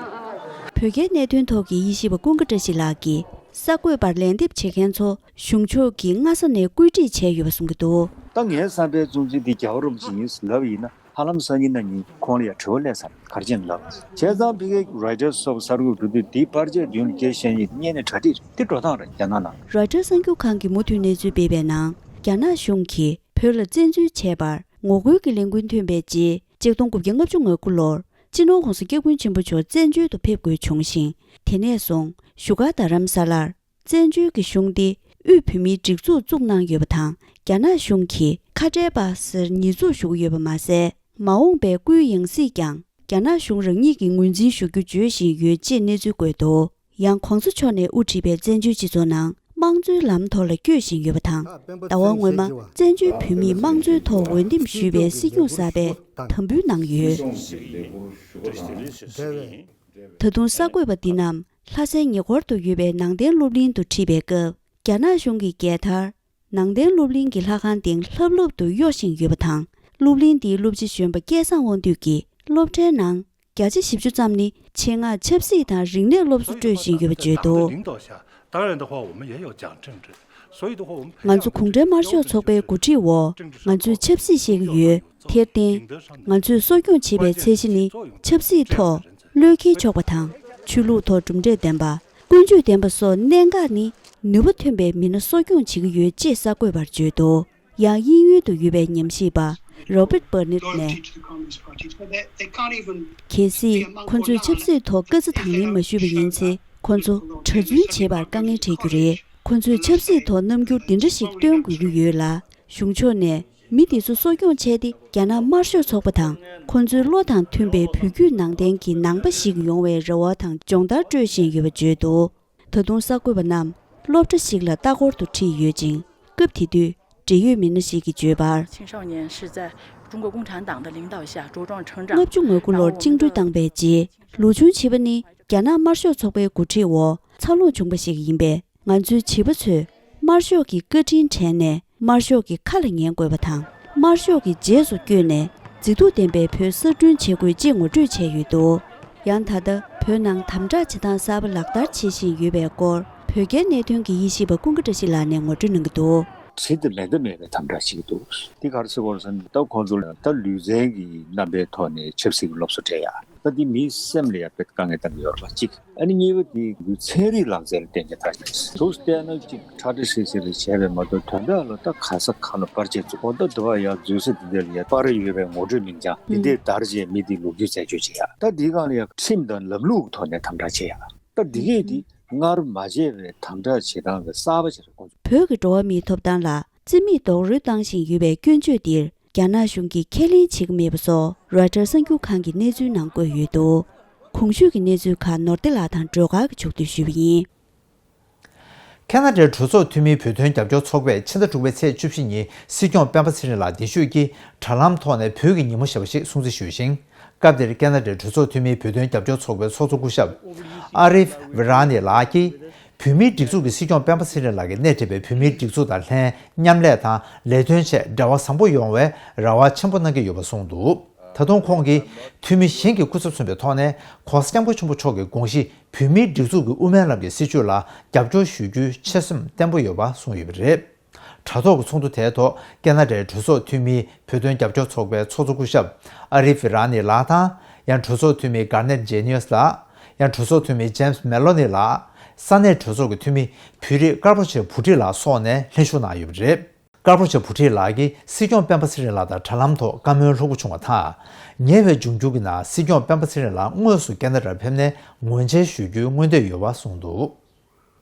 བོད་རྒྱའི་གནད་དོན་ཐོག་གི་དབྱེ་ཞིབ་པ་ཀུན་དགའ་བཀྲ་ཤིས་ལགས་ཀྱིས། གསར་འགོད་པར་ལན་འདེབས་བྱེད་མཁན་ཚོ་གཞུང་ཕྱོགས་ཀྱིས་སྔ་ས་ནས་བཀོད་སྒྲིག་བྱས་ཡོད་པ་གསུང་གི་འདུག་ད་ངའི་བསམ་པའི་བཙོན་འཛུལ་འདི་རྒྱལ་བ་རིན་པོ་ཆེ་ཡིན་ལབ་ཡིན་ན། ཧ་ལམ་སང་ཉིན་གནངས་ཉིན་ཁོང་ལ་ཡང་དྲི་བ་སླེབས་ཚར། ག་རེ་བྱས་ནས་ལབ། བྱས་ཙང་ཕ་གིའི་རོའི་ཊར་སོགས་གསར་འགོད་འགྲོ་དུས། འདིའི་པར་ཆས་མདུན་ལ་སྐད་བཤད་མཁན་དེ་གཉན་ནད་གྲ་སྒྲིག་རེད། འདི་འགྲོ་སྟངས་རེད། རྒྱ་ནག་ནང་། རོའི་ཊར་གསར་འགྱུར་ཁང་གིས་མུ་མཐུད་གནས་ཚུལ་སྤེལ་བའི་ནང་། རྒྱ་ནག་གཞུང་གིས་བོད་ལ་བཙན་འཛུལ་བྱས་པར་ངོ་རྒོལ་གྱི་ལས་འགུལ་ཐོན་པའི་རྗེས། ཆིག་སྟོང་དགུ་བརྒྱ་ལྔ་བཅུ་ང་དགུ་ལོར་སྤྱི་ནོར་༧གོང་ས་༧སྐྱབས་མགོན་ཆེན་པོ་མཆོག་བཙན་བྱོལ་དུ་ཕེབས་དགོས་བྱུང་ཞིང་། དེ་ནས་བཟུང་བཞུགས་སྒར་རྡ་རམ་ས་ལར། བཙན་བྱོལ་གྱི་གཞུང་སྟེ་དབུས་བོད་མིའི་སྒྲིག་འཛུགས་བཙུགས་གནང་ཡོད་པ་དང་། རྒྱ་ནག་གཞུང་གིས་ཁ་བྲལ་བ་ཟེར་ཉེས་འཛུགས་ཞུ་གི་ཡོད་པ་མ་ཟད། མ་འོངས་པའི་སྐུའི་ཡང་སྲིད་ཀྱང་རྒྱ་ནག་གཞུང་རང་ཉིད་ཀྱིས་ངོས་འཛིན་ཞུ་རྒྱུ་བརྗོད་བཞིན་ཡོད་ཅེས་གནས་ཚུལ་བཀོད་འདུག་ཡང་༧གོང་ས་མཆོག་ནས་དབུ་ཁྲིད་པའི་བཙན་བྱོལ་སྤྱི་ཚོགས་ནང་དམངས་གཙོའི་ལམ་ཐོག་ལ་བསྐྱོད་བཞིན་ཡོད་པ་དང་། ཟླ་བ་སྔོན་མ་བཙན་བྱོལ་བོད་མིས་དམངས་གཙོའི་ཐོག་འོས་འདེམས་ཞུས་པའི་སྲིད་སྐྱོང་གསར་པས་དམ་འབུལ་གནང་ཡོད། ད་དུང་གསར་འགོད་པ་འདི་རྣམས་ལྷ་སའི་ཉེ་འཁོར་དུ་ཡོད་པའི་ནང་བསྟན་སློབ་གླིང་དུ་ཁྲིད་པའི་སྐབས། རྒྱ་ནག་གཞུང་གི་རྒྱལ་དར། ནང་བསྟན་སློབ་གླིང་གི་ལྷ་ཁང་སྟེང་ལྷབ་ལྷུབ་ཏུ་གཡོ་བཞིན་ཡོད་པ་དང་། སློབ་གླིང་འདིའི་སློབ་སྤྱི་གཞོན་པ་སྐལ་བཟང་དབང་འདུས་ཀྱིས་སློབ་གྲྭའི་ནང་། བརྒྱ་ཆ་བཞི་བཅུ་ཙམ་ནི་ཆེད་མངགས་ཆབ་སྲིད་དང་རིག་གནས་སློབ་གསོ་སྤྲོད་བཞིན་ཡོད་པ་བརྗོད་འདུག 当然的话，我们也有讲政治，所以的话，我们培养 ང་ཚོ་གུང་ཁྲན་དམར་ཤོག་ཚོགས་པའི་འགོ་ཁྲིད་འོག་ང་ཚོས་ཆབ་སྲིད་ཤེས་ཀྱི་ཡོད། དེར་བརྟེན། ང་ཚོས་གསོ་སྐྱོང་བྱེད་པའི་ཚད་གཞི་ནི་ཆབ་སྲིད་ཐོག་བློས་འཁེལ་ཆོག་པ་དང་། ཆོས་ལུགས་ཐོག་གྲུབ་འབྲས་ལྡན་པ། ཀུན་སྤྱོད་ལྡན་པ་སོགས་གནད་འགག་ནི་ནུས་པ་ཐོན་པའི་མི་སྣ་གསོ་སྐྱོང་བྱེད་ཀྱི་ཡོད་ཅེས་གསར་འགོད་པར་བརྗོད་འདུག་ཡང་དབྱིན་ཡུལ་དུ་ཡོད་པའི་ཉམས་ཞིབ་པ་Robert Burnett ནས། གལ་སྲིད་ཁོ་ཚོས་ཆབ་སྲིད་ཐོག་བཀའ་རྩི་དང་ལེན་མ་ཞུས་པ་ཡིན་ཚེ། ཁོ་ཚོ་གྲྭ་བཙུན་བྱེད་པར་དཀའ་ངལ་འཕྲད་རྒྱུ་རེད། ཁོ་ཚོས་ཆབ་སྲིད་ཐོག་རྣམ་འགྱུར་འདི་འདྲ་ཞིག་སྟོན་དགོས་ཀྱི་ཡོད་ལ། གཞུང་ཕྱོགས་ནས་མི་འདི་ཚོ་གསོ་སྐྱོང་བྱས་ཏེ། རྒྱ་ནག་དམར་ཤོག་ཚོགས་པ་དང་ཁོ་ཚོའི་བློ་དང་མཐུན་པའི་བོད་བརྒྱུད་ནང་བསྟན་གྱི་ནང་པ་ཞིག་ཡོང་བའི་རེ་བ་དང་སྦྱོང་བརྡར་སྤྲོད་བཞིན་ཡོད་པ་བརྗོད་འདུག་ད་དུང་གསར་འགོད་པ་རྣམས་སློབ་གྲྭ་ཞིག་ལ་ལྟ་སྐོར་དུ་ཁྲིད་ཡོད་ཅིང་། སྐབས་དེ་དུས་འབྲེལ་ཡོད་མི་སྣ་ཞིག་གིས་བརྗོད་པར། 青少年是在中国共产党的领导下茁壮成长。 ལྔ་བཅུ་ང་དགུ་ལོར་བཅིངས་འགྲོལ་བཏང་པའི་རྗེས། ལོ་ཆུང་བྱིས་པ་ནི་རྒྱ་ནག་དམར་ཤོག་ཚོགས་པའི་འགོ་ཁྲིད་འོག་འཚར་ལོངས་བྱུང་པ་ཞིག་ཡིན་པས། ང་ཚོའི་བྱིས་པ་ཚོས་དམར་ཤོག་གི་བཀའ་དྲིན་དྲན་ནས་དམར་ཤོག་གི་ཁ་ལ་ཉན་དགོས་པ་དང་། དམར་ཤོག་གི་རྗེས་སུ་བསྐྱོད་ནས་མཛེས་སྡུག་ལྡན་པའི་བོད་གསར་སྐྲུན་བྱེད་དགོས་ཅེས་ངོ་སྤྲོད་བྱས་ཡོད་འདུག་ཡང་ད་ལྟ་བོད་ནང་དམ་དྲག་བྱེད་སྟངས་གསར་པ་ལག་བསྟར་བྱེད་བཞིན་ཡོད་པའི་སྐོར། བོད་རྒྱའི་གནད་དོན་གྱི་དབྱེ་ཞིབ་པ་ཀུན་དགའ་བཀྲ་ཤིས་ལགས་ནས་ངོ་སྤྲོད་གནང་གི་འདུག་ཁྲིད་དེ་མེད་ད་མེད་པའི་དམ་དྲག་བྱེད་ཀྱི་འདུག་འདི་ག་རེ་ཟེར་དགོས་རེད་ཟེར་ན། ད་ཁོང་ཚོ་ལ་ད་ལུས་རྩལ་གྱི་རྣམ་པའི་ཐོག་ནས་ཆབ་སྲིད་ཀྱི་སློབ་གསོ་སྤྲད་ཡ། ད་འདི་མིའི་སེམས་ལ་ཡང་དཔེ་དཀའ་ངལ་བཏང་གི་ཡོད་རེད་པ་གཅིག་ཨ་ནི་གཉིས་པ་འདི་ཚན་རིག་ལག་རྩལ་ལ་བརྟེན་བྱས་ད་ཅིག་ཐུགས་བལྟས་ན་ཅིག་ཁྲ་ཁྲ་ཧྲིལ་ཧྲིལ་རེ་བྱས་པས་མ་གཏོགས། དོན་དག་ལ་ད་ག་ས་ག་ལ་པར་ཆས་བཙུགས། འོ་ད་འདི་བ་ཡ་འཛུལ་ས་འདི་འདྲ་ལ་ཡ་པར་ཡོད་པའི་ངོ་སྤྲོད་མིང་བྱང་འདི་འདྲས་བསྡར་བྱས་མི་འདི་ལོ་རྒྱུས་རྩད་གཅོད་བྱེད་ཡ། ད་འདི་སྒང་ལ་ཡ་ཁྲིམས་དང་ལམ་ལུགས་ཐོག་ནས་དམ་དྲག་བྱེད་ཡ། ད་འདི་གས་འདི་སྔར་མ་བྱས་པའི་དམ་དྲག་བྱེད་སྟངས་ཀྱི་གསར་པ་ཅིག་རེད། ཁོང་ཚོ། བོད་ཀྱི་འགྲོ་བ་མིའི་ཐོབ་ཐང་ལ་རྩིས་མེད་རྡོག་རོལ་བཏང་བཞིན་ཡོད་པའི་སྐྱོན་བརྗོད་འདིར། རྒྱ་ནག་གཞུང་གིས་ཁས་ལེན་བྱེད་ཀྱི་མེད་པ་སོགས་རོའི་ཊར་གསར་འགྱུར་ཁང་གི་གནས་ཚུལ་ནང་བཀོད་ཡོད་འདུག་གོང་ཞུས་ཀྱི་གནས་ཚུལ་ཁག་ནོར་བདེ་ལགས་དང་སྒྲོལ་དཀར་གྱིས་ཕྱོགས་བསྡུས་ཞུས་པ་ཡིན། ཁ་ན་ཌའི་གྲོས་ཚོགས་འཐུས་མིའི་བོད་དོན་རྒྱབ་སྐྱོར་ཚོགས་པས་ཕྱི་ཟླ་དྲུག་པའི་ཚེས་བཅུ་བཞི་ཉིན་སྲིད་སྐྱོང་སྤེན་པ་ཚེ་རིང་ལགས་འདས་མཆོད་ཀྱིས་དྲ་ལམ་ཐོག་ནས་བོད་ཀྱི་ཉིན་མོ་ཞེས་པ་ཞིག་སྲུང་བརྩི་ཞུས་ཤིང་། སྐབས་དེར་ཁ་ན་ཌའི་གྲོས་ཚོགས་འཐུས་མིའི་བོད་དོན་རྒྱབ་སྐྱོར་ཚོགས་པའི་ཚོགས་གཙོ་སྐུ་ཞབས་ཨ་རིབ་ཝི་ར་ནི་ལགས་ཀྱིས། བོད་མིའི་སྒྲིག་འཛུགས་ཀྱི་སྲིད་སྐྱོང་སྤེན་པ་ཚེ་རིང་ལགས་ཀྱིས་སྣེ་ཁྲིད་པའི་བོད་མིའི་སྒྲིག་འཛུགས་དང་ལྷན་མཉམ་ལས་དང་ལས་དོན་ཆེད་འབྲེལ་བ་བཟང་པོ་ཡོང་བའི་རེ་བ་ཆེན་པོ་གནང་གི་ཡོད་པ་གསུངས་འདུག་ད་དུང་ཁོང་གིས་འཐུས་མི་གཞན་གྱི་སྐུ་ཚབ་མཚོན་པའི་ཐོག་ནས་༧གོང་ས་༧སྐྱབས་མགོན་ཆེན་པོ་མཆོག་གི་དགོངས་གཞི་བོད་མིའི་སྒྲིག་འཛུགས་ཀྱི་དབུ་མའི་ལམ་གྱི་སྲིད་བྱུས་ལ་རྒྱབ་སྐྱོར་ཞུ་རྒྱུའི་ཆེད་སེམས་བརྟན་པོ་ཡོད་པ་གསུངས་ཡོད་པ་རེད། དྲ་ཐོག་གི་ཚོགས་འདུ་དེའི་ཐོག་ཁ་ན་ཌའི་གྲོས་ཚོགས་འཐུས་མིའི་བོད་དོན་རྒྱབ་སྐྱོར་ཚོགས་པའི་ཚོགས་གཙོ་སྐུ་ཞབས་ཨ་རིབ་ཝི་ར་ནི་ལགས་དང་། ཡང་གྲོས་ཚོགས་འཐུས་མི་གར་ནེཊ་ཇེ་ནིའུ་སི་ལགས། ཡང་གྲོས་ཚོགས་འཐུས་མི་ཇེམ་སི་མེ་ལོ་ནི་ལགས། ས་གནས་གྲོས་ཚོགས་ཀྱི་འཐུས་མི་བོད་རིགས་ཀར་པོ་ཆེ་བུ་ཁྲིད་ལགས་སོགས་ནས་ལྷན་ཞུགས་གནང་ཡོད་པ་རེད། དཀར་པོ་ཆེ་བུ་ཁྲིད་ལགས་ཀྱིས་སྲིད་སྐྱོང་སྤེན་པ་ཚེ་རིང་ལགས་དང་དྲ་ལམ་ཐོག་བཀའ་མོལ་ལྷུག་པོ་བྱུང་བ་དང་། ཉེ་བའི་འབྱུང་འགྱུར་གྱི་ནང་སྲིད་སྐྱོང་སྤེན་པ་ཚེ་རིང་ལགས་དངོས་སུ་ཁེ་ན་ཌར་ཕེབས་ནས་ངོས་མཇལ་ཞུ་རྒྱུའི་མངོན་འདོད་ཡོད་པ་གསུངས་འདུག།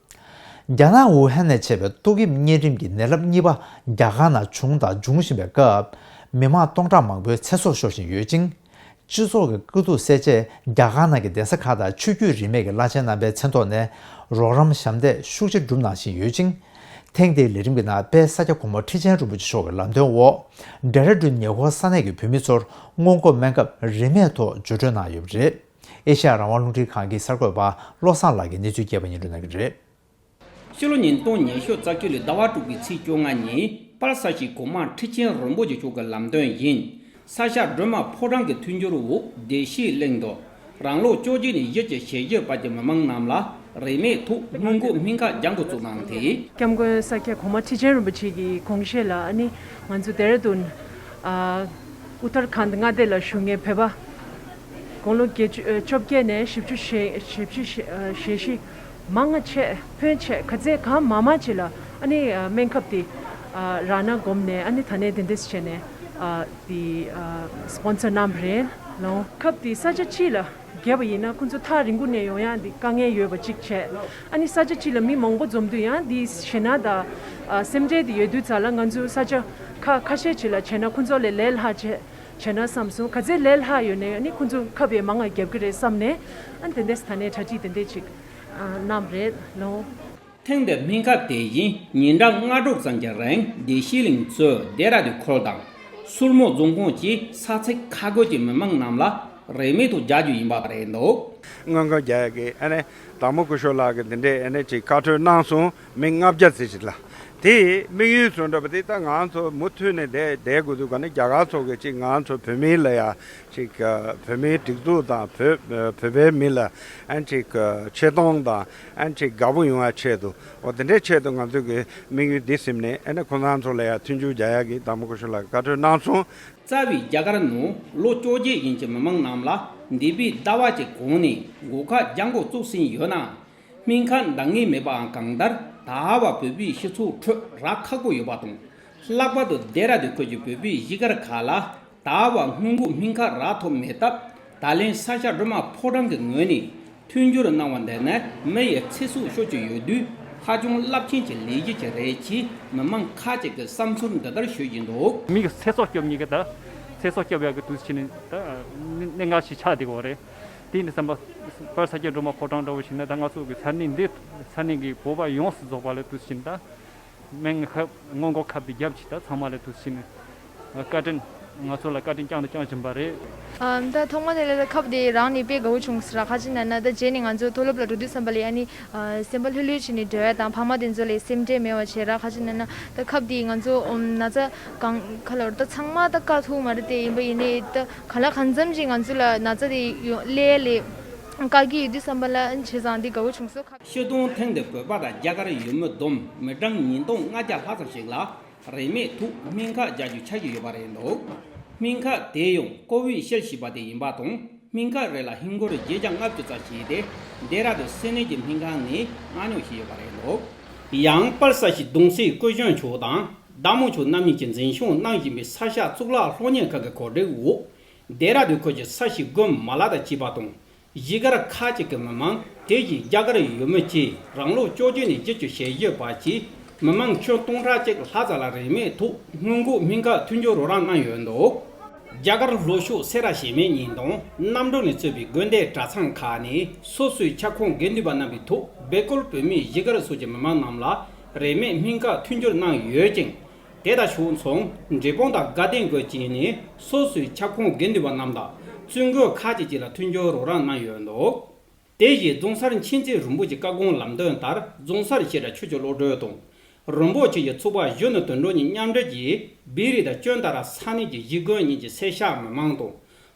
རྒྱ་ནག་ཝུ་ཧན་ནས་མཆེད་པའི་ཏོག་དབྱིབས་གཉན་རིམས་ཀྱི་ནད་རླབས་གཉིས་པ་རྒྱ་གར་ནང་བྱུང་དང་འབྱུང་བཞིན་པའི་སྐབས། མི་མང་སྟོང་ཕྲག་མང་པོའི་ཚེ་སྲོག་ཤོར་བཞིན་ཡོད་ཅིང་། སྤྱི་ཚོགས་ཀྱི་དཀའ་སྡུག་སེལ་ཆེད་རྒྱ་གར་ནང་གི་གདན་ས་ཁག་དང་ཆོས་བརྒྱུད་རིས་མེད་ཀྱི་བླ་ཆེན་རྣམ་པའི་མཚན་ཐོག་ནས་རོགས་རམ་ཞབས་འདེགས་ཤུགས་ཆེ་བསྒྲུབས་གནང་བཞིན་ཡོད་ཅིང་། ཐེངས་འདིའི་ལས་རིམ་གྱི་ནང་དཔལ་ས་སྐྱ་གོང་མ་ཁྲི་ཆེན་རིན་པོ་ཆེ་མཆོག་གི་ལམ་སྟོན་འོག་ཌེ་ར་ཌུན་ཉེ་འཁོར་ས་གནས་ཀྱི་བོད་མི་ཚོར་སྔོན་འགོག་སྨན་ཁབ་རིན་མེད་ཐོག་བརྒྱུད་སྤྲོད་གནང་ཡོད་པ་རེད། ཨེ་ཤ་ཡ་རང་དབང་རླུང་འཕྲིན་ཁང་གི་གསར་འགོད་པ་བློ་བཟང་ལགས་ཀྱིས་གནས་ཚུལ་རྒྱས་པ་སྙན་སྒྲོན་གནང་གི་རེད། ཕྱི་ལོ་ཉིས་སྟོང་ཉི་ཤུ་རྩ་བཅུ་ལོའི་ཟླ་བ་དྲུག་པའི་ཚེས་བཅོ་ལྔ་ཉིན་དཔལ་ས་སྐྱ་གོང་མ་ཁྲི་ཆེན་རིན་པོ་ཆེ་མཆོག་གི་ལམ་སྟོན་བཞིན་ས་སྐྱ་སྒྲོལ་མ་ཕོ་བྲང་གི་མཐུན་འགྱུར་འོག་བདེ་སྐྱིད་གླིང་དུ་རང་ལོ་བཅོ་བརྒྱད་ནས་བཞི་བཅུ་ཞེ་བཞི་བར་གྱི་མི་མང་རྣམས་ལ་རིན་མེད་ཐོག་སྔོན་འགོག་སྨན་ཁབ་རྒྱག་འགོ་བཙུགས་གནང་སྟེ། སྐྱབས་མགོན་ས་སྐྱ་གོང་མ་ཁྲི་ཆེན་རིན་པོ་ཆེ་གི་དགོངས་བཞེད་ལ་ཨ་ནི་ང་ཚོ་ལྡེ་ར་ལྡུན་ཨ་ཨུ་ཐར་ཁཱན་མངའ་སྡེ་ལ་བཞུགས་མཁན་བོད་པ་དགུང་ལོ་བརྒྱད་ཅུ་ཨ་བཅོ་བརྒྱད་ནས་བཞི་བཅུ་ཞེ་བཞི་བཅུ་ཞེ་བཞི་མང་ང་ཆེ་ཕོན་ཆེ་ག་ཚད་གང་མང་མང་ཅིག་ལ་ཨ་ནི་ཨ་སྨན་ཁབ་དེ་ཨ་རག་ན་སྒོམ་ནས་ཨ་ནི་ད་ནས་དེ་འདྲས་བྱས་ནས་ཨ་དེ་ཨ་སི་པོན་སར་གནང་བ་རེད་ལོ། ཁབ་དེ་ས་ཆ་གཅིག་ལ་བརྒྱབ་པ་ཡིན་ན་ཁོང་ཚོ་ཐག་རིང་པོ་ནས་ཡོང་ཡ་འདི་དཀའ་ངལ་ཡོད་པ་གཅིག་བྱས། ཨ་ནི་ས་ཆ་གཅིག་ལ་མི་མང་པོ་འཛོམས་དུས་ཡང་འདི་ཞེད་སྣང་དང་ཨ་སེམས་ཁྲལ་དེ་ཡོད་དུས་ཙང་ལ་ང་ཚོ་ས་ཆ་ཁ་ཁ་ཤས་ཅིག་ལ་བྱས་ན་ཁོང་ཚོ་ལས་ལས་སླ་བྱས་བྱས་ན་བསམ་སོང་། ག་ཚད་ལས་སླ་ཡོད་ནའི་ཨ་ནི་ཁོང་ཚོ་ཁབ་ཡང་མང་ང་བརྒྱབ་ཀྱི་རེད་བསམ་ནས་ཨ་ནི་དེ་འདྲས་ད་ནས་གྲ་སྒྲིག་དེ་འདྲས་ཅིག་ཨ་གནང་བ་རེད་ལོ། ཐེངས་འདིའི་སྨན་ཁབ་དེ་བཞིན་ཉིན་གྲངས་ལྔ་དྲུག་ཙམ་གྱི་རིང་བདེ་སྐྱིད་གླིང་གཙོས་ལྡེ་ར་ལྡུན་ཁུལ་དང་སུར་མོ་རྫོང་ཁོངས་ཀྱི་ས་ཚིགས་ཁག་ཁག་གི་མི་མང་རྣམས་ལ་རིན་མེད་དུ་རྒྱག་རྒྱུ་ཡིན་པ་རེད་འདུག། སྔོན་འགོག་རྒྱག་ཡག་གི་ཨ་ནི་དྭགས་པོ་སྐུ་ཞབས་ལགས་ཀྱིས་འདི་འདྲའི་ཨ་ནི་ཅིག་བཀའ་འཁྲོལ་གནང་སོང་། མི་ལྔ་བརྒྱ་ཙམ་ཞིག་ལ། དེ་དམིགས་ཡུལ་བཟོ་འདྲ་པོ་དེ་ད་ང་ཚོ་མུ་མཐུད་ནས་བསྡད་བསྡད་དགོས་འདུག་ག་ནི་རྒྱ་གར་ཚོ་གི་ཅིག་ང་ཚོ་བོད་མི་ལ་ཡ་ཅིག་བོད་མིའི་སྒྲིག་འཛུགས་དང་བོད་བོད་པའི་མི་ལ་ཨ་ནི་ཅིག་ཆེ་མཐོང་དང་ཨ་ནི་ཅིག་དགའ་པོ་ཡོང་བའི་ཆེད་དུ། འོ་དེ་འདྲའི་ཆེད་དུ་ང་ཚོས་ཀྱི་དམིགས་ཡུལ་འདི་ཟིན་ནས་ཨ་ནི་ཁོང་ཚང་ཚོ་ལ་ཡང་མཐུན་འགྱུར་རྒྱག་ཡག་གི་དྭགས་པོ་སྐུ་ཞབས་ལགས་ཀྱིས་བཀའ་འཁྲོལ་གནང་སོང་། རྩ་བའི་རྒྱ་གར་ནང་ལོ་བཅོ་བརྒྱད་ཡན་གྱི་མི་མང་རྣམས་ལ་འདས་པའི་ཟླ་བ་གཅིག་གོང་ནས་འགོག་ཁབ་རྒྱག་འགོ་བཙུགས་ཟིན་ཡོད་ནའང་། སྨན་ཁབ་འདང་ངེས་མེད་པའང་གང་ལྟར་ད་བར་བོད་པའི་སྤྱི་ཚོགས་ཁྲོད་རག་ཁག་པོ་ཡོད་པ་དང་། ལྷག་པར་དུ་ལྡེ་ར་ལྡུན་ཁུལ་གྱི་བོད་པའི་གཞིས་སྒར་ཁག་ལ། ད་བར་སྔོན་འགོག་སྨན་ཁབ་རག་ཐུབ་མེད་སྟབས། ད་ལན་ས་སྐྱ་སྒྲོལ་མ་ཕོ་བྲང་གི་ངོས་ནས་མཐུན་འགྱུར་གནང་བ་འདི་ནི་མི་ཡི་ཚེ་སྲོག་ཤོར་གྱི་ཡོད་དུས་ཧ་ཅང་རླབས་ཆེན་གྱི་ལས་གཞི་ཅིག་རེད་ཅེས་མི་མང་ཁག་ཅིག་གིས་བསམ་ཚུལ་འདི་ལྟར་ཞུ་བཞིན་འདུག། མི་གི་ཚེ་སྲོག་སྐྱོབ་མཁན་གྱི་ད་ཚེ་སྲོག་སྐྱོབ་ཡག་གི་དུས་ཕྱིན་ནས་ད་གནད་འགག་ཞིག་ཆགས་བསྡད་ཡོད་རེད། དེ་ཡིན་དུས་ཙམ་པ་དཔལ་ས་སྐྱ་སྒྲོལ་མ་ཕོ་བྲང་འདྲ་བོ་ཞིག་ན་ད་ང་ཚོ་གི་ས་གནས་འདི་ས་གནས་ཀྱི་བོད་པ་ཡོངས་སུ་རྫོགས་པ་ལ་དུས་ཕྱིན་ད། སྨན་ཁབ་སྔོན་འགོག་ཁབ་དེ་བརྒྱབ་ཅིག་ད་ཚང་མ་ལ་དུས་ཕྱིན་བཀའ་དྲིན་ང་ཚོ་ལ་བཀའ་དྲིན་བསྐྱངས་དང་བསྐྱང་བཞིན་པ་རེད། ཨ་ད་ཐོག་མ་དེ་ལ་ད་ཁབ་དེ་རག་ནས་དཔེ་དགའ་བོ་བྱུང་ཟེར་ར། ཁ་ཅིག་ན་ན་ད་རྗེས་ནས་ང་ཚོ་མཐོ་སློབ་ལ་འགྲོ་དུས་ཙམ་པ་ལ་ཨ་ནི་ཨ་སེམས་པ་ལྷོད་ལྷོད་བྱས་ནས་འགྲོ་ཡ་དང་ཕ་མ་དེ་ཚོ་ལ་སེམས་ཁྲལ་མེད་པ་བྱས་ར། ཁ་ཅིག་ན་ན་ད་ཁབ་དེ་ང་ཚོ་ཨམ་ན་ཚ་གང་ཁ་ལོར་ད་ཚང་མ་ད་བཀག་ཐུབ་མ་རེད་དེ། ཡིན་པ་ཡིན་ནའི་ད་གང་ལ་གང་འཚམ་ཅིག་ང་ཚོ་ལ་ན་ཚ་དེ་ཡོང་སླེབས་ཡ་ལས་བཀག་གི་ཡོད་དུས་ཙམ་པ་ལ་ཨ་ནི་བྱས་ཙང་འདི་དགའ་བོ་བྱུང་སོང་། སྤྱིར་བཏང་ཐེངས་འདིར་བོད་པ་དང་རྒྱ་གར་ཡུལ་མི་བསྡོམས་མི་གྲངས་ཉིས་སྟོང་ལྔ་བརྒྱ་ལྷག་ཙམ་ཞིག་ལ་རིན་མེད་ཐོག་སྨན་ཁབ་རྒྱག་རྒྱུ་ཆགས་ཀྱི་ཡོད་པ་རེད་འདུག། སྨན་ཁབ་དེ་ཡང་ཀོ་བི་ཤིལ་ཞེས་པ་དེ་ཡིན་པ་དང་སྨན་ཁབ་རེ་ལ་ཧིན་སྒོར་བརྒྱད་བརྒྱ་ལྔ་བཅུ་ཙམ་བྱས་ཏེ་ལྡེ་ར་ལྡུན་སེམས་ནད་ཀྱི་སྨན་ཁང་ནས་མངགས་ཉོ་བྱས་ཡོད་པ་རེད་འདུག། ཡང་དཔལ་ས་སྐྱ་གདུང་སྲས་སྐུ་གཞོན་མཆོག་དང་བདག་མོ་མཆོག་རྣམ་གཉིས་ཀྱིས་འཛིན་སྐྱོང་གནང་བཞིན་པའི་ས་སྐྱ་གཙུག་ལག་སློབ་གཉེར་ཁང་གི་གོ་སྒྲིག་འོག་ལྡེ་ར་ལྡུན་ཁུལ་གྱི་ས་སྐྱ་དགོན་མ་ལག་དང་བཅས་པ་དང་། གཞིས་སྒར་ཁག་ཅིག་གི་མི་མང་དེ་བཞིན་རྒྱ་གར་ཡུལ་མི་བཅས་རང་ལོ་བཅོ་བརྒྱད་ནས་བཞི་བཅུ་ཞེ་བཞི་བར་གྱི་མི་མང་ཁྱོན་སྟོང་ཕྲག་གཅིག་ལྷག་ཙམ་ལ་རིན་མེད་ཐོག་སྔོན་འགོག་སྨན་ཁབ་མཐུན་འགྱུར་རོགས་རམ་གནང་ཡོད་འདུག། རྒྱ་གར་ལྷོ་ཕྱོགས་སེ་ར་བྱེས་སྨན་གཉིས་དང་གནམ་གྲུ་ནས་གཙོས་པའི་དགོན་སྡེ་གྲྭ་ཚང་ཁག་ནས་སོ་སོའི་ཁྱབ་ཁོངས་དགེ་འདུན་པ་རྣམ་པའི་ཐོག་སྦེལ་ཀོབ་བོད་མིའི་གཞིས་སྒར་སོགས་ཀྱི་མི་མང་རྣམས་ལ་རིན་མེད་སྨན་ཁབ་མཐུན་འགྱུར་གནང་ཡོད་ཅིང་། དེ་དང་ཕྱོགས་མཚུངས་འབྲས་སྤུངས་དང་དགའ་ལྡན་དགོན་བཅས་ནས་སོ་སོའི་ཁྱབ་ཁོངས་དགེ་འདུན་པ་རྣམས་དང་བཙུན་དགོན་ཁག་ཅིག་བཅས་ལ་མཐུན་འགྱུར་རོགས་རམ་གནང་ཡོད་འདུག། དེ་བཞིན་རྫོང་སར་མཁྱེན་བརྩེ་རིན་པོ་ཆེའི་བཀའ་དགོངས་ལམ་སྟོན་ལྟར་རྫོང་སར་བཤད་གྲྭ་ཆོས་ཀྱི་བློ་གྲོས་དང་རིན་པོ་ཆེ་ཡི་ཚོགས་པ་གཞོན་ནུ་དོན་གྲུབ་གཉིས་མཉམ་འབྲེལ་གྱིས་བེ་རི་དང་ཅོན་ཏ་ར་ས་གནས་ཀྱི་གཞིས་དགོན་གཉིས་ཀྱི་སེར་སྐྱ་མི་མང་དང་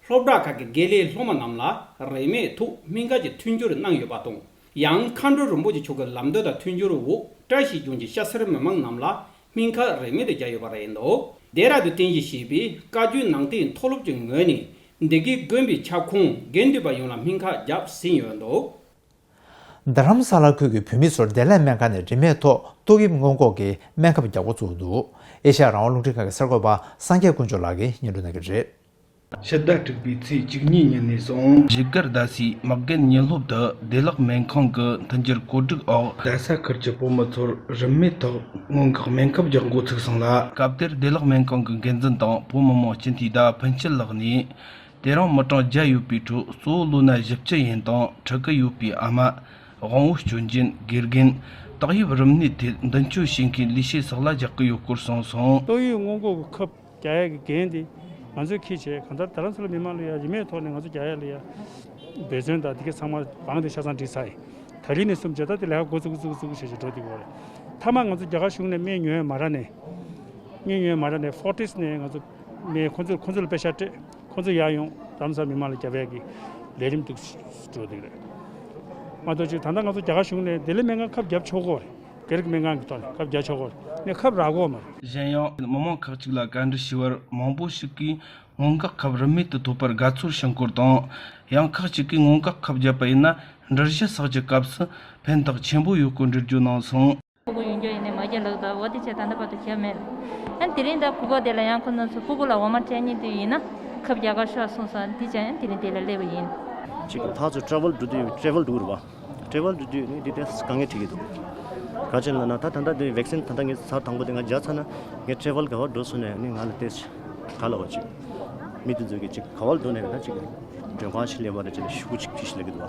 སློབ་གྲྭ་ཁག་གི་དགེ་ལས་སློབ་མ་རྣམས་ལ་རིན་མེད་ཐོག་སྨན་ཁབ་ཀྱི་མཐུན་འགྱུར་གནང་ཡོད་པ་དང་། ཡང་མཁའ་འགྲོ་རིན་པོ་ཆེ་མཆོག་གི་ལམ་སྟོན་དང་མཐུན་འགྱུར་འོག་བཀྲ་ཤིས་ལྗོངས་ཀྱི་སྐྱ་སེར་མི་མང་རྣམས་ལ་སྨན་ཁབ་རིན་མེད་དུ་བརྒྱབ་ཡོད་པ་རེད་འདུག། ལྡེ་ར་ལྡུན་རྟེན་གཞི་བྱས་པའི་བཀའ་བརྒྱུད་ནང་བསྟན་མཐོ་སློབ་ཀྱི་ངོས་ནས་འདི་གའི་དགོན་པའི་ཁྱབ་ཁོངས་དགེ་འདུན་པ་ཡོངས་ལ་སྨན་ཁབ་བརྒྱབ་ཟིན་ཡོད་འདུག། རྡ་རམ་ས་ལ་ཁུལ་གྱི་བོད་མི་ཚོར་བདེ་ལེགས་སྨན་ཁང་ནས་རིན་མེད་ཐོག་ཏོག་དབྱིབས་སྔོན་འགོག་གི་སྨན་ཁབ་རྒྱག་འགོ་བཙུགས་འདུག་ཨེ་ཤ་ཡ་རང་དབང་རླུང་འཕྲིན་ཁང་གི་གསར་འགོད་པ་སངས་རྒྱས་དཀོན་མཆོག་ལགས་ཀྱིས་སྙན་སྒྲོན་གནང་གི་རེད། ཕྱི་ཟླ་དྲུག་པའི་ཚེས་བཅུ་གཉིས་ཉིན་ནས་བཟུང་བཞུགས་སྒར་རྡ་སའི་དམག་རྒན་ཉི་སློབ་ཏུ་བདེ་ལེགས་སྨན་ཁང་གི་མཐུན་འགྱུར་བཀོད་སྒྲིག་འོག་རྡ་ས་ཁུལ་གྱི་བོད་མི་ཚོར་རིན་མེད་ཐོག་སྔོན་འགོག་སྨན་ཁབ་རྒྱག་འགོ་ཚུགས་སོང་ལ། སྐབས་དེར་བདེ་ལེགས་སྨན་ཁང་གི་འགན་འཛིན་དང་བོད་མི་མང་སྤྱི་འཐུས་ཟླ་བ་ཕུན་ཆད་ལགས་ནས། དེ་རིང་མི་གྲངས་བརྒྱ་ཡོད་པའི་ཁྲོད་གཙོ་བོ་ལོ་ན་བཞི་བཅུ་ཡན་དང་ཕྲུ་གུ་ཡོད་པའི་ཨ་མ། དབང་བོ་སྐྱོན་ཅན། དགེ་རྒན། ཏོག་དབྱིབས་རིམས་ནད་ཐད་མདུན་སྐྱོད་བྱེད་མཁན་ལས་བྱེད་སོགས་ལ་རྒྱག་གི་ཡོད་སྐོར་གསུངས་སོང་། ཏོག་དབྱིབས་སྔོན་འགོག་གི་ཁབ་རྒྱག་ཡག་གི་འགན་དེ་ང་ཚོས་འཁྱེར་བྱས། གང་ལྟར་རྡ་རམ་ས་ལ་མི་མང་ལ་ཡ་རིན་མེད་ཐོག་ནས་ང་ཚོ་རྒྱག་ཡག་ལ་ཡ་འབད་བརྩོན་དང་དེ་གའི་ཚང་མ་དབང་དེ་ཆ་ཚང་སྒྲིག་ཚར་ཡིན། ད་རིང་ནས་བཟུང་བྱས་ད་དེ་ལས་ཀ་འགོ་བཙུགས་བཙུགས་བཙུགས་བྱས་བྱས་འགྲོ་བསྡད་ཀྱི་ཡོད་རེད། མཐའ་མ་ང་ཚོ་རྒྱ་གར་གཞུང་ནས་སྨན་ཉོ་ཡ་མ་རག་ནས། སྨན་ཉོ་ཡ་མ་རག་ནས་ཧྥོར་ཊིས་ནས་ང་ཚོ་སྨན་ཁོང་ཚོ་ཁོང་ཚོ་ལ་པེ་ཤག་སྤྲད། ཁོང་ཚོ་ཡར་ཡོང་རྡ་རམ་ས་ལ་མི་མང་ལ་རྒྱབ་ཡ་གི་ལས་རིམ་འདུག་འགྲོ་འདུག་རེད། མ་གཏོགས་ཅིག་ད་ལྟ་ང་ཚོ་རྒྱ་གར་གཞུང་ནས་བདེ་ལེགས་སྨན་ཁང་ཁབ་བརྒྱབ་ཆོག་གོ་རེད། སྒེར་གྱི་སྨན་ཁང་གི་ཐོག་ནས་ཁབ་བརྒྱབ་ཆོག་གོ་རེད། ནས་ཁབ་རག་གོ་མ་རེད། གཞན་ཡང་མི་མང་ཁག་ཅིག་ལ་བཀའ་འདྲི་ཞུས་པར་མང་པོ་ཞིག་གིས་སྔོན་འགོག་ཁབ་རིན་མེད་དུ་ཐོབ་པར་དགའ་ཚོར་བྱུང་སྐོར་དང་། ཡང་ཁག་ཅིག་གིས་སྔོན་འགོག་ཁབ་བརྒྱབ་པ་ཡིན་ན་འགྲུལ་བཞུད་སོགས་ཀྱི་སྐབས་སུ་ཕན་ཐོགས་ཆེན་པོ་ཡོད་སྐོར་འགྲེལ་བརྗོད་གནང་སོང་། ཕྲུ་གུ་ཡོད་རྒྱུ་ཡིན་ནའི་མ་རྒྱག་ལབ་འདུག་འོ་དེ་བྱས་ད་ལྟ་བར་དུ་བརྒྱབ་མེད། ཨ་དེ་རིང་ད་ཕྲུ་གུ་དེ་ལ་ཡང་ཁོ་ཚོ་ཕྲུ་གུ་ལ་འོ་མ་སྤྲད་སྙིང་འདོད་ཡིན་ན་ཁབ་རྒྱག་གར་ཤོག་གསུངས་སོང་། དེ་བྱས་ཡང་དེ་རིང་དེ་ལ་སླེབས་པ་ཡིན། ཅིག་ཕར་ཚུར་ཊེ་ཝལ་འགྲོ་དུས་ཊེ་ཝལ་འགྲོ་རེད་པ། ཊེ་ཝལ་འགྲོ་དུས་ནི་འདི་ཏོག་ཙམ་དཀའ་ངལ་འཕྲད་ཀྱི་འདུག་ག་རེ་བྱས་ན་ད་ད་ལྟ་འདི་ཝེག་སིན་ད་ལྟ་ངས་ཚར་དང་པོ་དེ་ང་རྒྱག་ཚར་ན་ངས་ཊེ་ཝལ་ག་པར་འགྲོ་སོང་ནས་ནི་ང་ལ་ཏོག་ཙམ་ག་ལབ་པ་ཅིག་མི་དེ་ཚོ་གིས་ཅིག་ག་པར་འགྲོ་ནས་ད་ཅིག་མགྲོན་ཁང་ཞིག་སླེབས་པ་རེད་ཅེས་ནས་ཤུགས་ཅིག་ཁྲིད་ཞིག་ལབ་ཀྱི་འདུག་